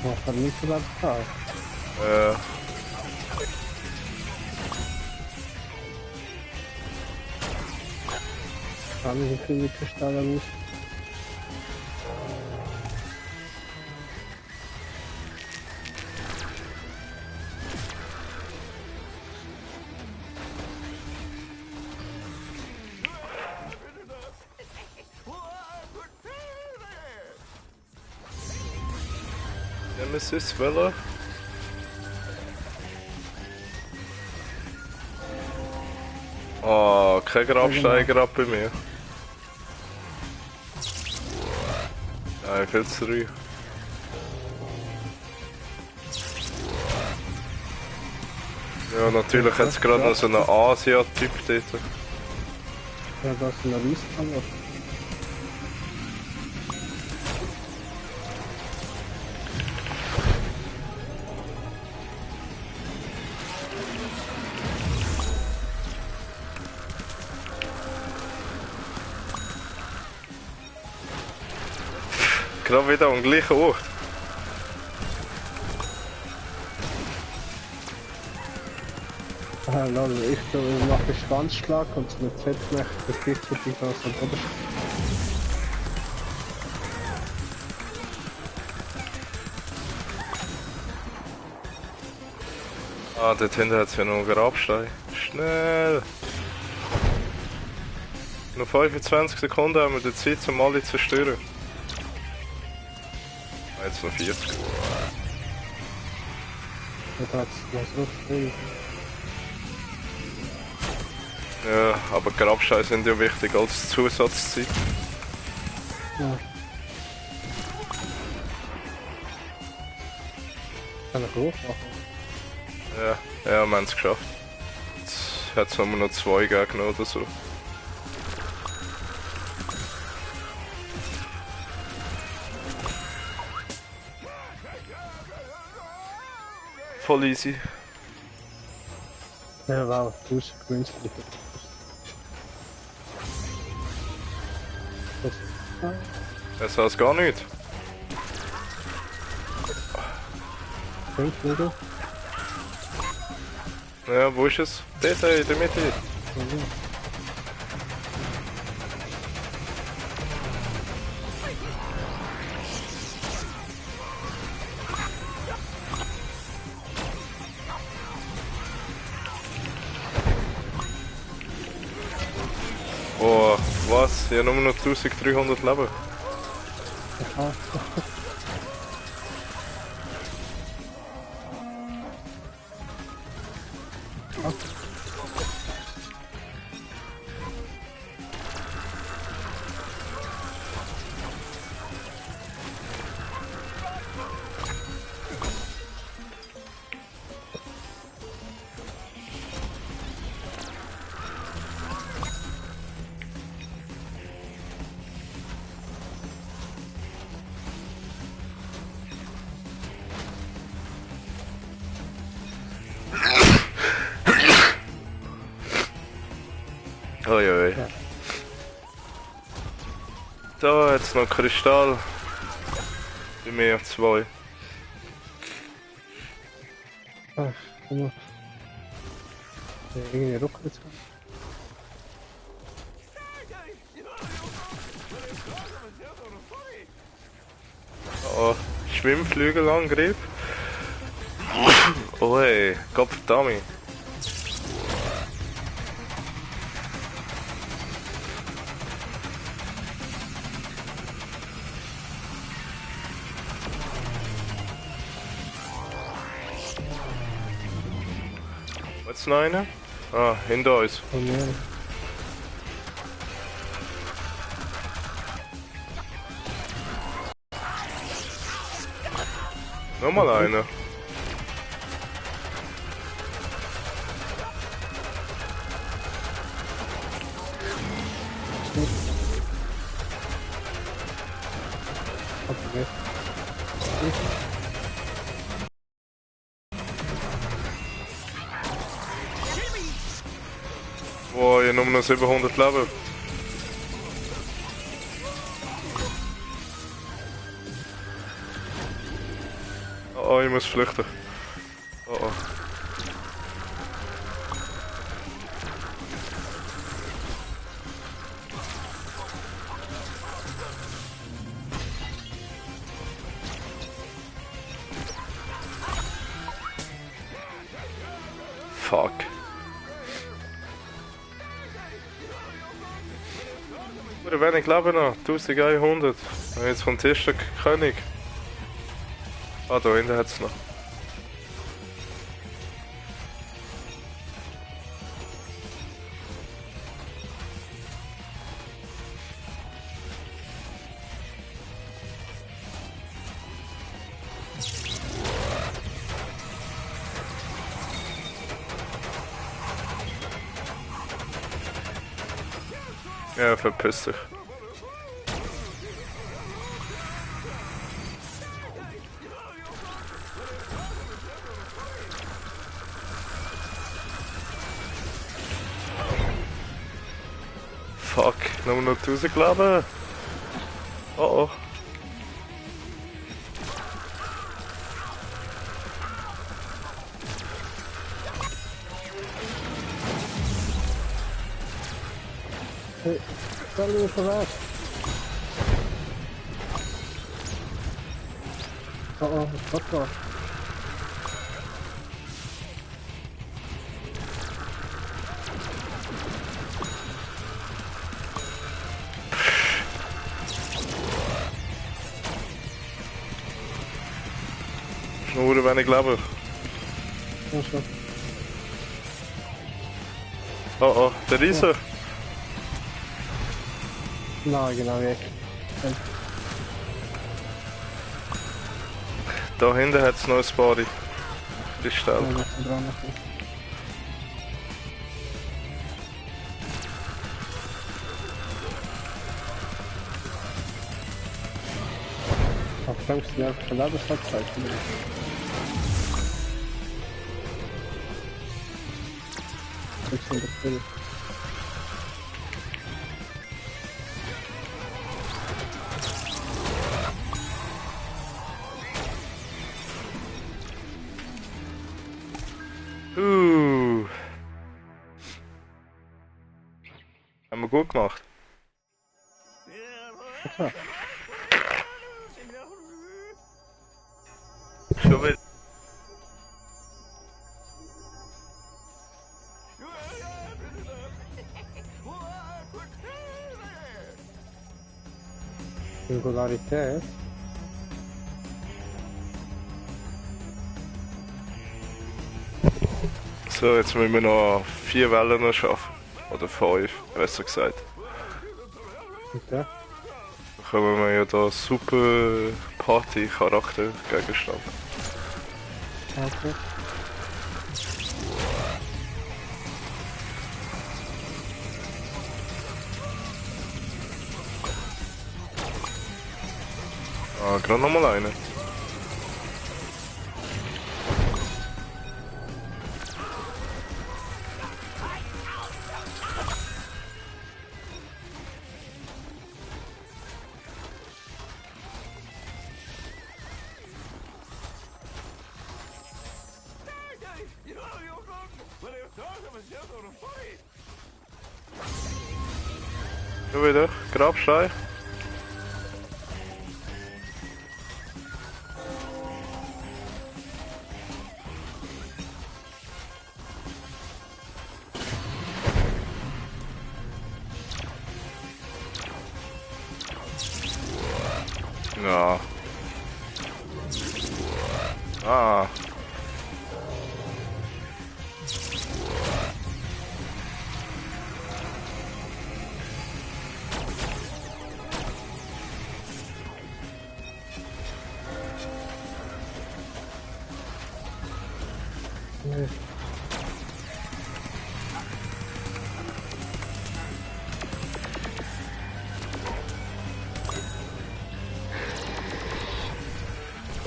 Man kann nicht so weit fahren. Ja. Haben wir viele Kristalle nicht? Nemesis Villa. Oh, kein Grabstein gerade bei mir. Nein, viel zu früh. Ja, natürlich hat es gerade noch so einen Asia-Typ dort. Ja, da ist eine Rieskammer. Gerade wieder am gleichen Ort. Ah, lol, ich mache Schwanzschlag und mit Z-Knecht das gleichzeitig aus dem Boden. Ah, dort hinten hat es ja noch einen Grabstein. Schnell! Noch 25 Sekunden haben wir die Zeit, um alle zu zerstören. Ah, jetzt noch 40. Da hat es noch so viel. Ja, aber Grabsteine sind ja wichtig als Zusatzzeit. Ja. Kann ich hoch machen? Ja, ja, wir haben es geschafft. Jetzt hat es nur noch 2 Gegner oder so. Voll easy. Ja, wow, 1000 günstig. Das heißt gar nicht. 5 Flügel. Ja, wo ist es? Dort, in der Mitte. Oh, was? Ich habe nur noch 1300 Leben. Aha. Oi, oi. Ja. Da jetzt noch Kristall. Bei mir 2. Ah, guck mal. Irgendwie ruckelt es. Oh, Schwimmflügelangriff. Oh ey, Gottverdammt. Was noch einer? Ah, hinter uns. Von mir. Nochmal einer. Okay. Boah, ich habe nur noch 700 Leben. Oh, ich muss flüchten. Oh, oh. Fuck. Oder wenig Leben noch. 1100. Und jetzt kommt der erste König. Ah, da hinten hat es noch. Ja, verpiss dich. Fuck, nur noch 1000 Leben. Oh oh. Hey, stell mich vorbei. Oh oh, was ist das? Nur wenig Leben. Ja, schon. Oh oh, der Riese. Nein, genau weg. Da hinten hat es noch ein Body. Die Stelle. Ja, das ist dran. Ach, denkst du, der hat verladen, das hat Zeit. Ich bin das. Haben wir gut gemacht. Ja. Schon wieder. Singularität. So, jetzt müssen wir noch 4 Wellen noch schaffen. Oder 5, besser gesagt. Okay. Dann kommen wir ja da super Party-Charakter-Gegenstand. Okay. Ah, gerade nochmal eine. Schon wieder, Grabstein. Ja.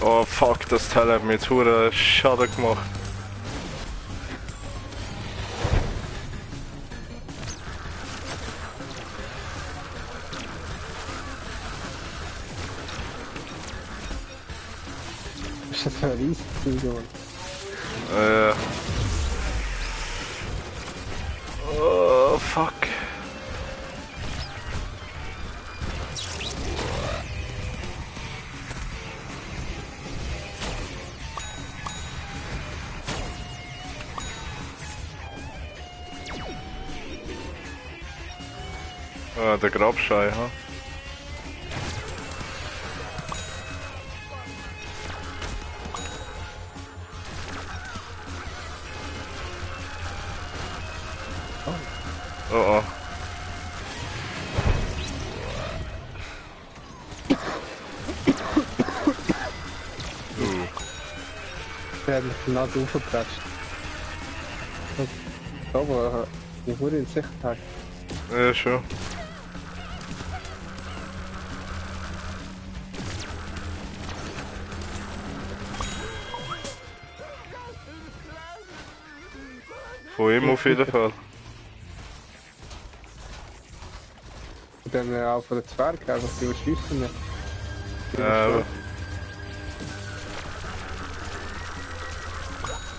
Oh fuck, das Teil hat mir jetzt hure Schaden gemacht. Ist das für ein Riesending, Mann? Oh fuck. Ah, der Grabschei, ha? Oh oh. Der hat mich die Nase aufgepratscht. Aber ich wurde in Sicherheit. Ja, schon. Von ihm auf jeden Fall. Und dann auch von den Zwergen, einfach die überschießen nicht. Ja.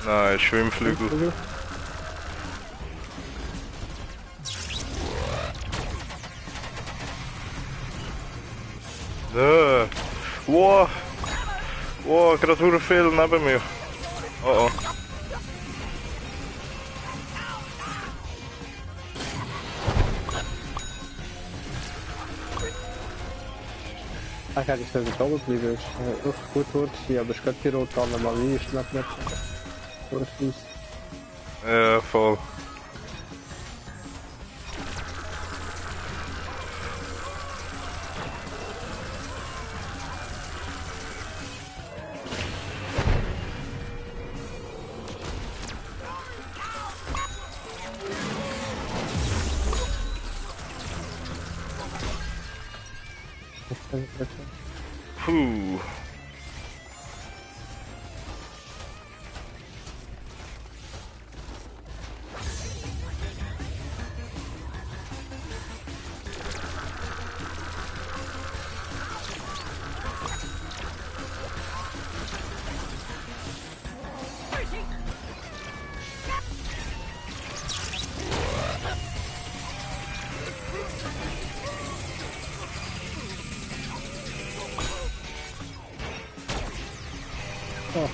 Nein, Schwimmflügel. Wow! Wow, gerade hure viel neben mir. Oh oh. Ich hätte es nicht oben bleiben, ist echt gut gewesen, aber ich glaube die rote Anomalie ist noch nicht durchfließt. Ja, voll. Puh. Oh.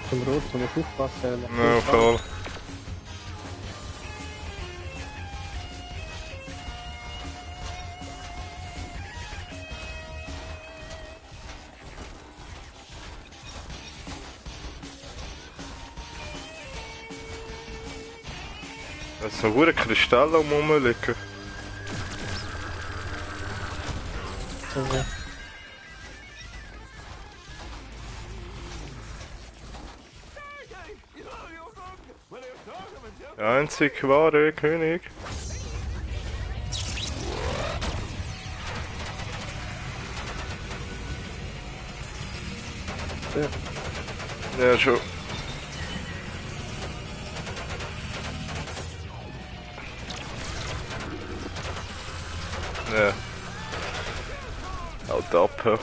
Zum Rot, zum aufpassen. Ja, voll. Es sind hure Kristalle rumliegen. Okay. Der einzig wahre König. Ja, schon. Ja. Haut ab. Ja.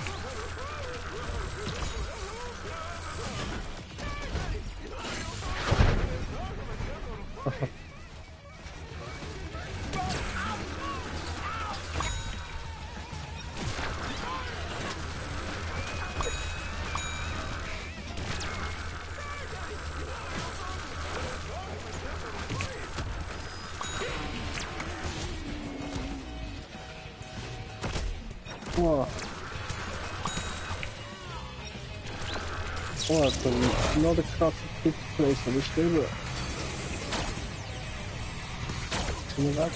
Oh. Oh, zum Nordic Castle Pit Place, aber ich glaube. Bin ich weg?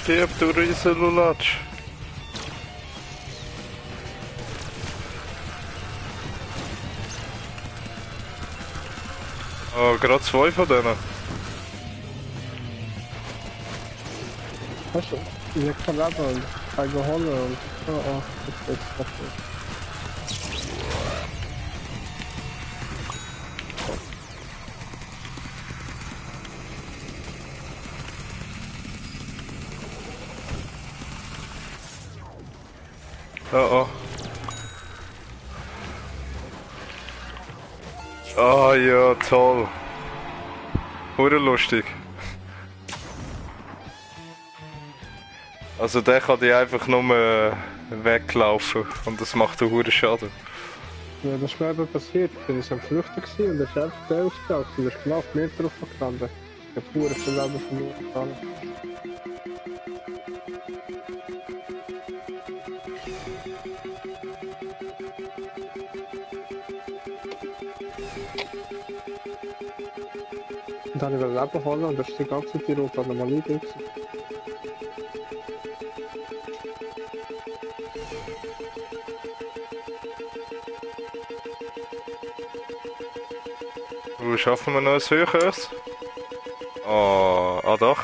Stirb, du Riesenlulatsch! Oh, gerade zwei von denen. Weißt du, ich hab kein Leben und kann geholt und... Oh, oh, das ist jetzt kaputt. Oh, oh. Ah ja, toll. Hure lustig. Also der kann die einfach nur weglaufen und das macht einen hohen Schaden. Ja, das ist mir eben passiert. Ich bin am Flüchten gewesen und er ist einfach der ausgelaufen. Er ist genau auf mir drauf gestanden. Ich hab pure viel Leben verloren. Und dann habe ich Leben holen und das ist die ganze Zeit die rote Anomalie drin. Schaffen wir noch ein höheres? Oh, ah doch.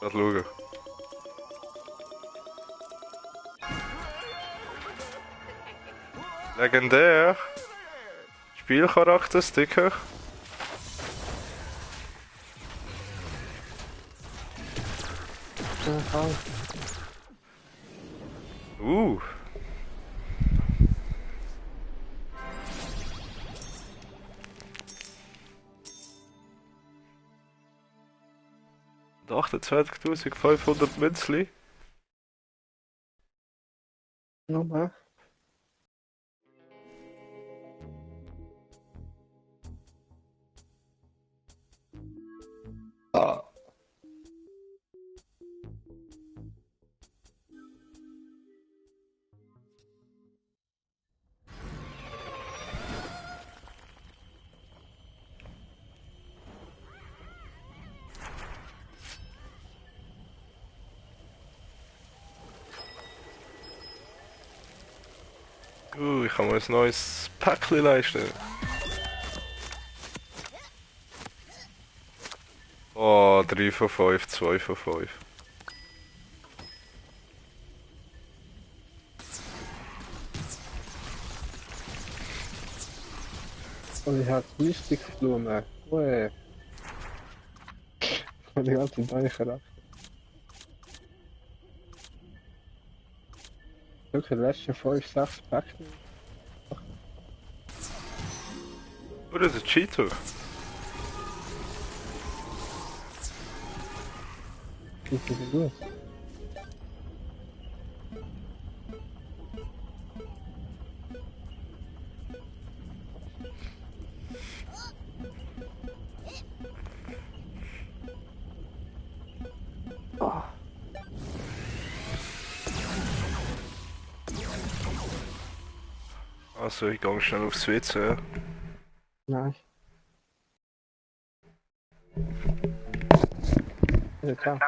Lass schauen. Legendär. Spielcharaktersticker. Ja, Uh. Und 28.500 Münzli. nochmal. Ah. Ich kann mir ein neues Päckchen leisten. Oh, 3 von 5, 2 von 5. Und ich habe Mystikblume. Ue. Und die ganze Deiche ab. Wirklich, letzte 5, 6 Päckchen. Oh, das ist ein Cheater. Sieht das gut? Oh, Also, ich gehe schnell aufs WC. nein. Ja, ciao.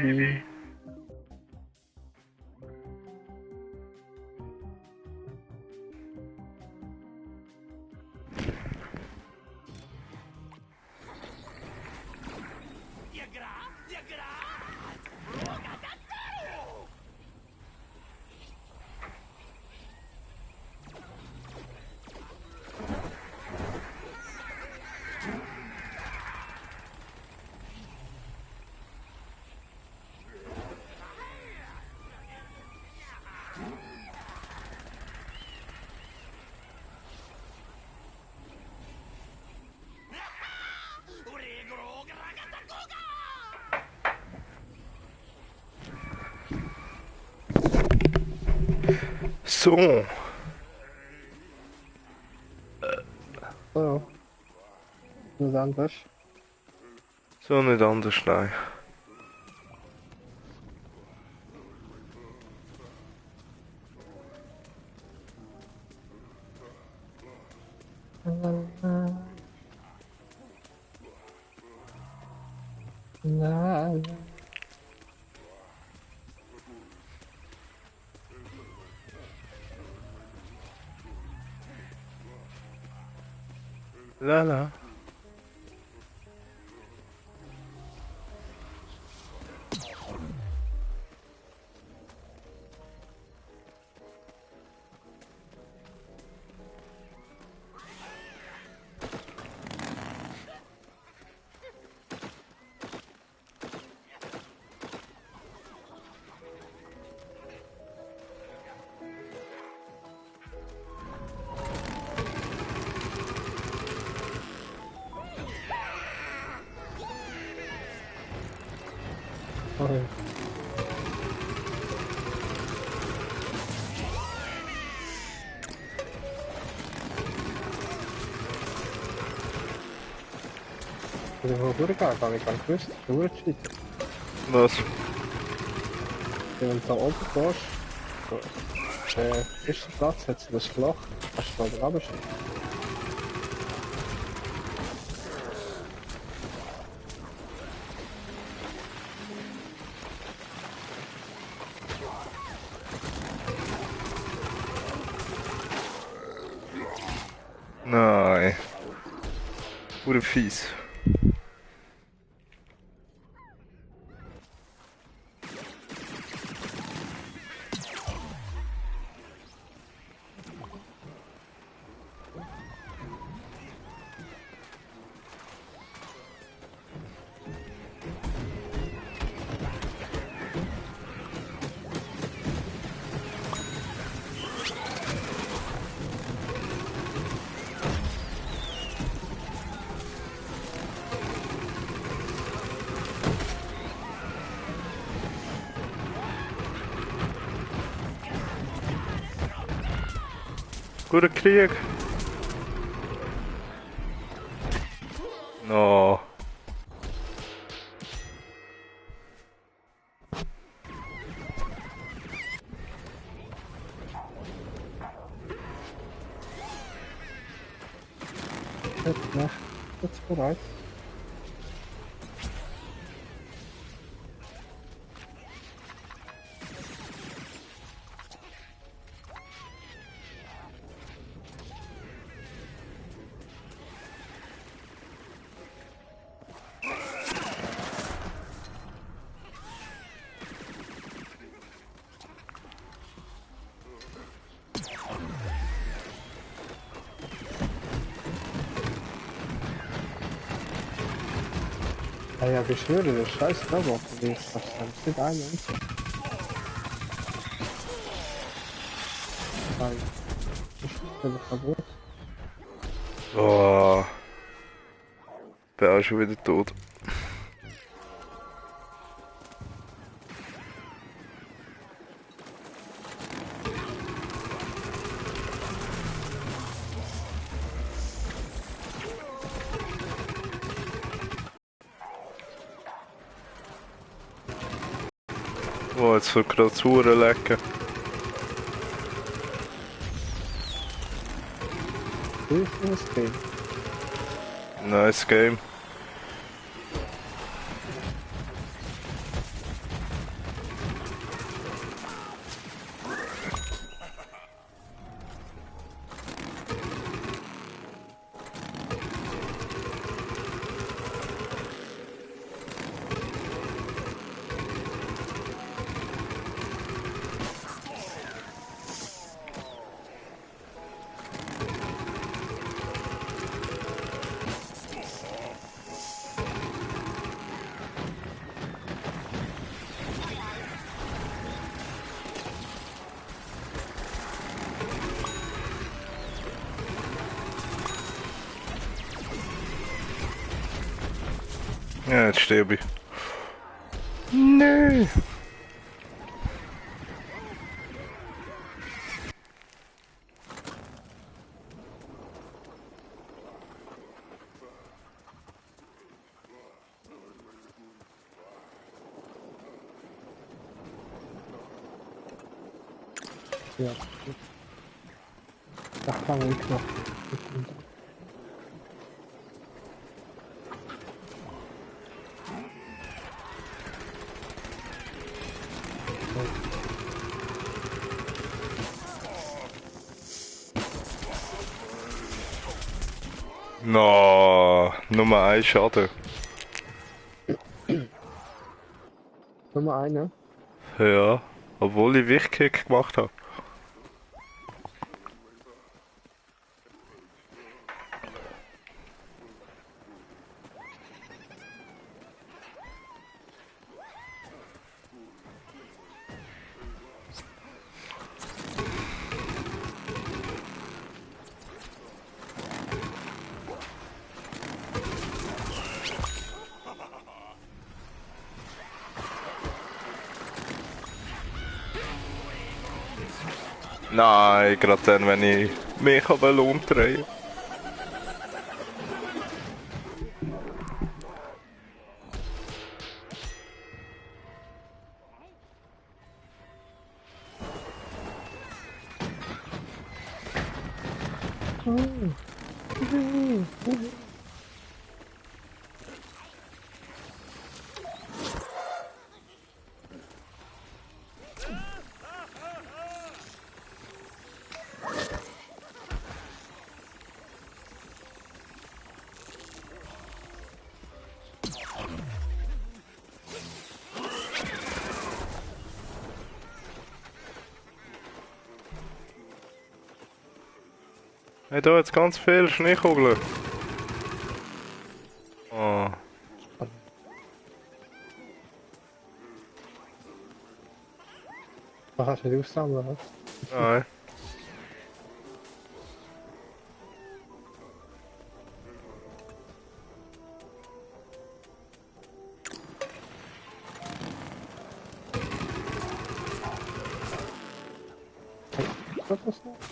Uli. So. So. Was anderes. So nicht anders, nein. Nein. Lala. Sorry. Ich bin vorgegangen, gar nicht gewusst. Du wirst weiter. Was? Wenn du da oben gehst, der erste Platz hat so das Loch. Kannst du da oben runtersteigen? Nein. Pure fies. Guter Krieg. No. Jetzt bereit. Ja, beschwöre, das scheiß Robot, wie ist das denn? Es sind eine und so. Nein. Ich bin kaputt. Oh. Bin auch schon wieder tot. Oh, jetzt wird gerade zu lecken. Wie ist das Game? Nice game. Ja, jetzt sterbe ich. Nee. Ja. Da kann man knapp. No, Nummer 1 Schaden. Nummer eine. Ja, obwohl ich Wichtkick gemacht habe. Nein, gerade dann, wenn ich mich umdrehen. Hey, da jetzt ganz viel Schneekugeln. Oh. Was hast du die aussammeln? Nein. Was ist das?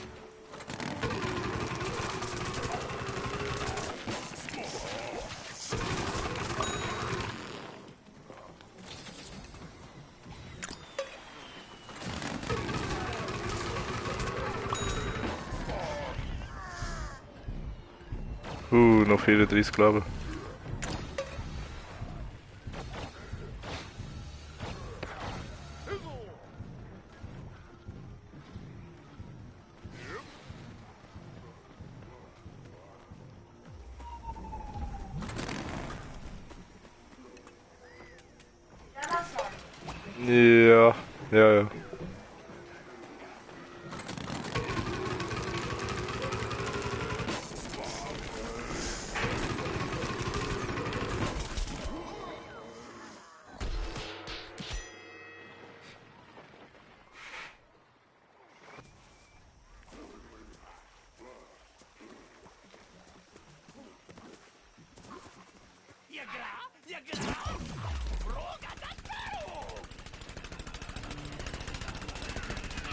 Noch 34 glaube ich. Ja, ja, ja.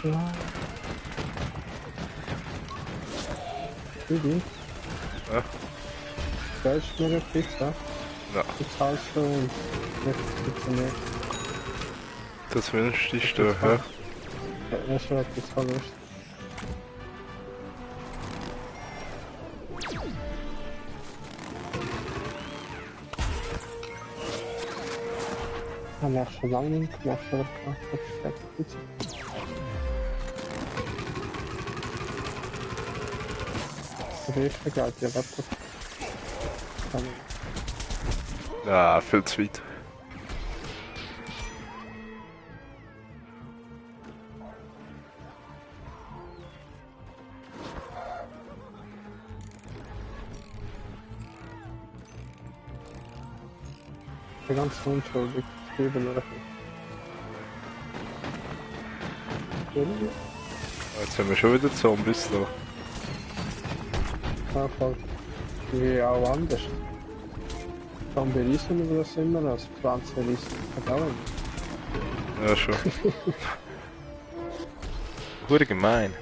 Ja. Bibi, Ja, da ist mir eine Pizza. ja. Du zahlst du und nicht Pizza mehr. Das wünschst du, ja. Ja, schon etwas Verlust. Haben wir schon lange nicht gemacht, aber gemacht, das ist echt Pizza. Aber ich vergleiche ja, warte. Ja, viel zu weit. Der ganz unschuldig, ich gebe nur ein bisschen. Jetzt haben wir schon wieder Zombies da. Ja, voll. Wie auch anders. Zombie Riesen oder was immer, also Pflanzen Riesen. Hat auch einen. Ja, schon. Hure gemein.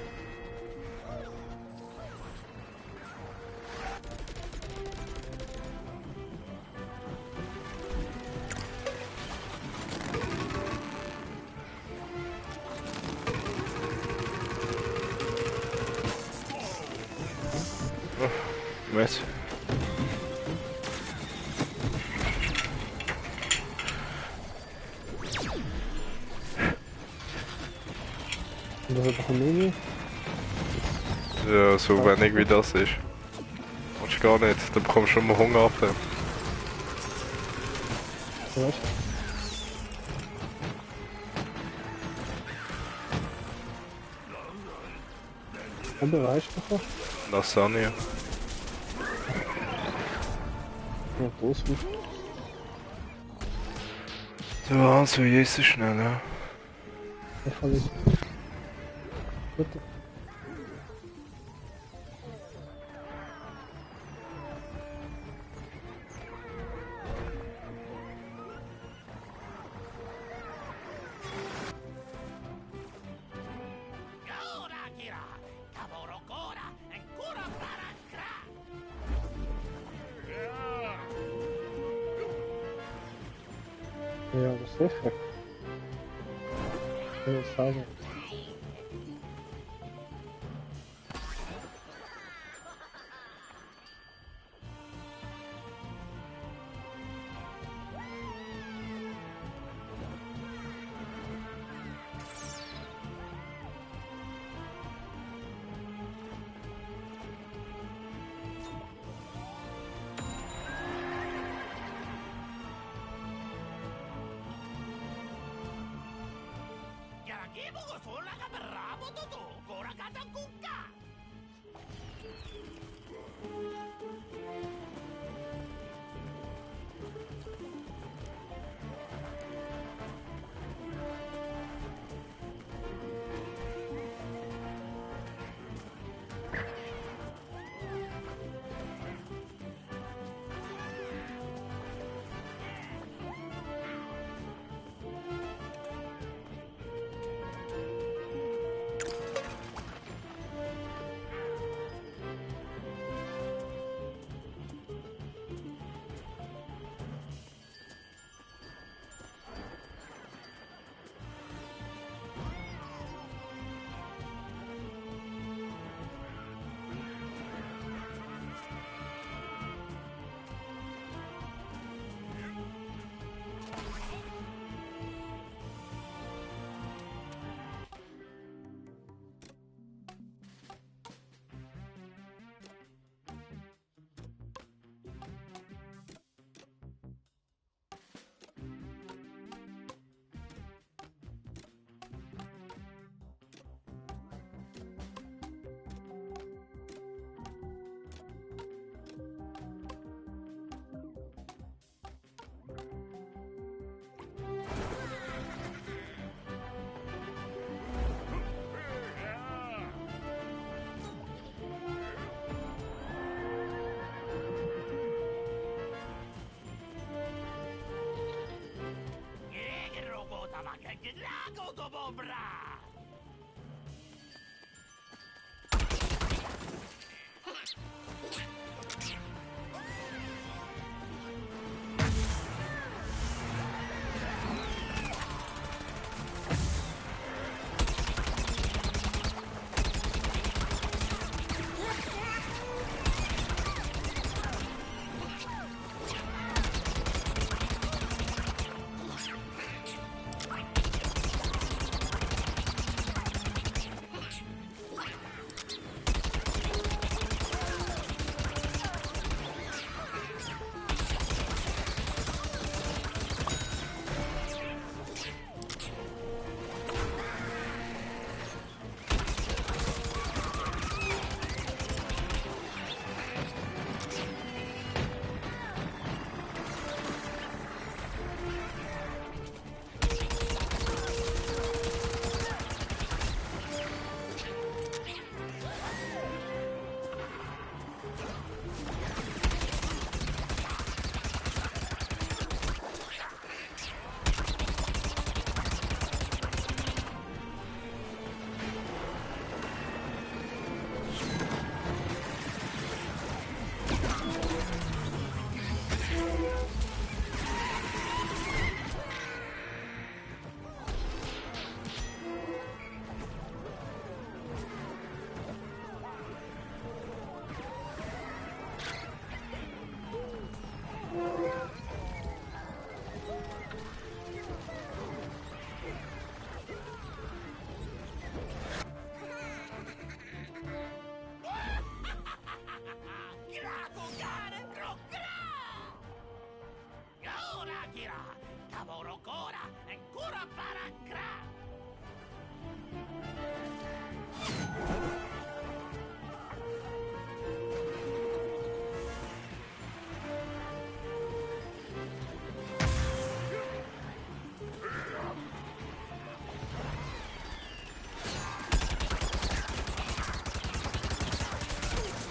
Oh, Messi. Und das hat doch ein Mini. Ja, so wenig wie das ist. Willst du gar nicht, dann bekommst du schon mal Hunger ab dem. Weißt du? Aber weißt du doch. Lasagne. Ja, Dosen. So, also, Jesus schnell, ja. Ich kann nicht. Gut. Ja, das ist sicher. Ich will sagen.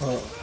Oh.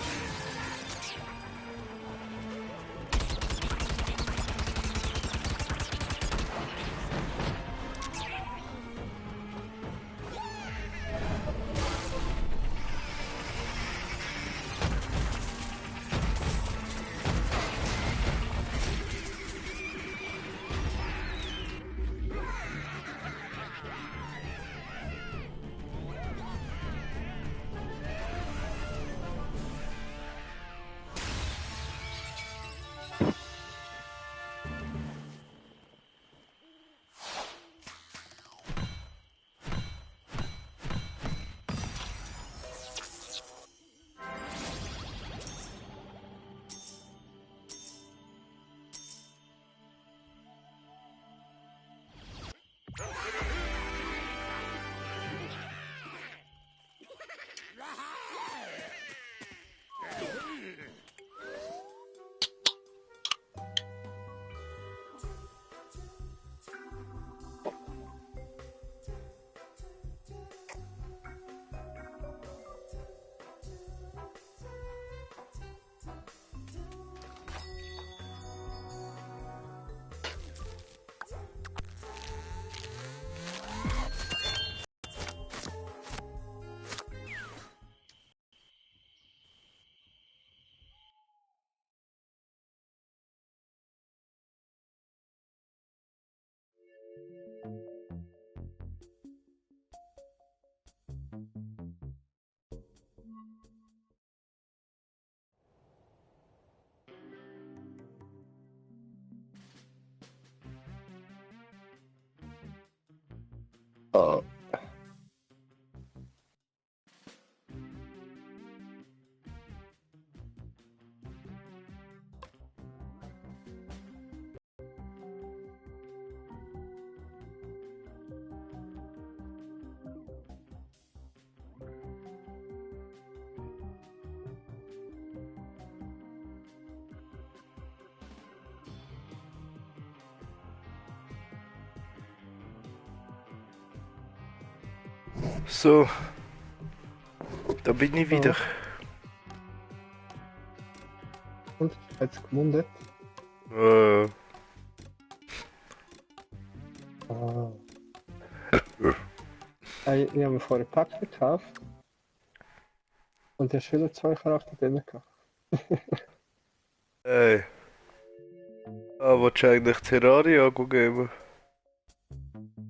Oh. So, da bin ich wieder. Und? Hat's gemundet? Äh, Ah. Ich habe mir vorher Pack gekauft. Und der schon 2 Charakter drin gehabt. ey. Ah, willst du eigentlich Terraria geben?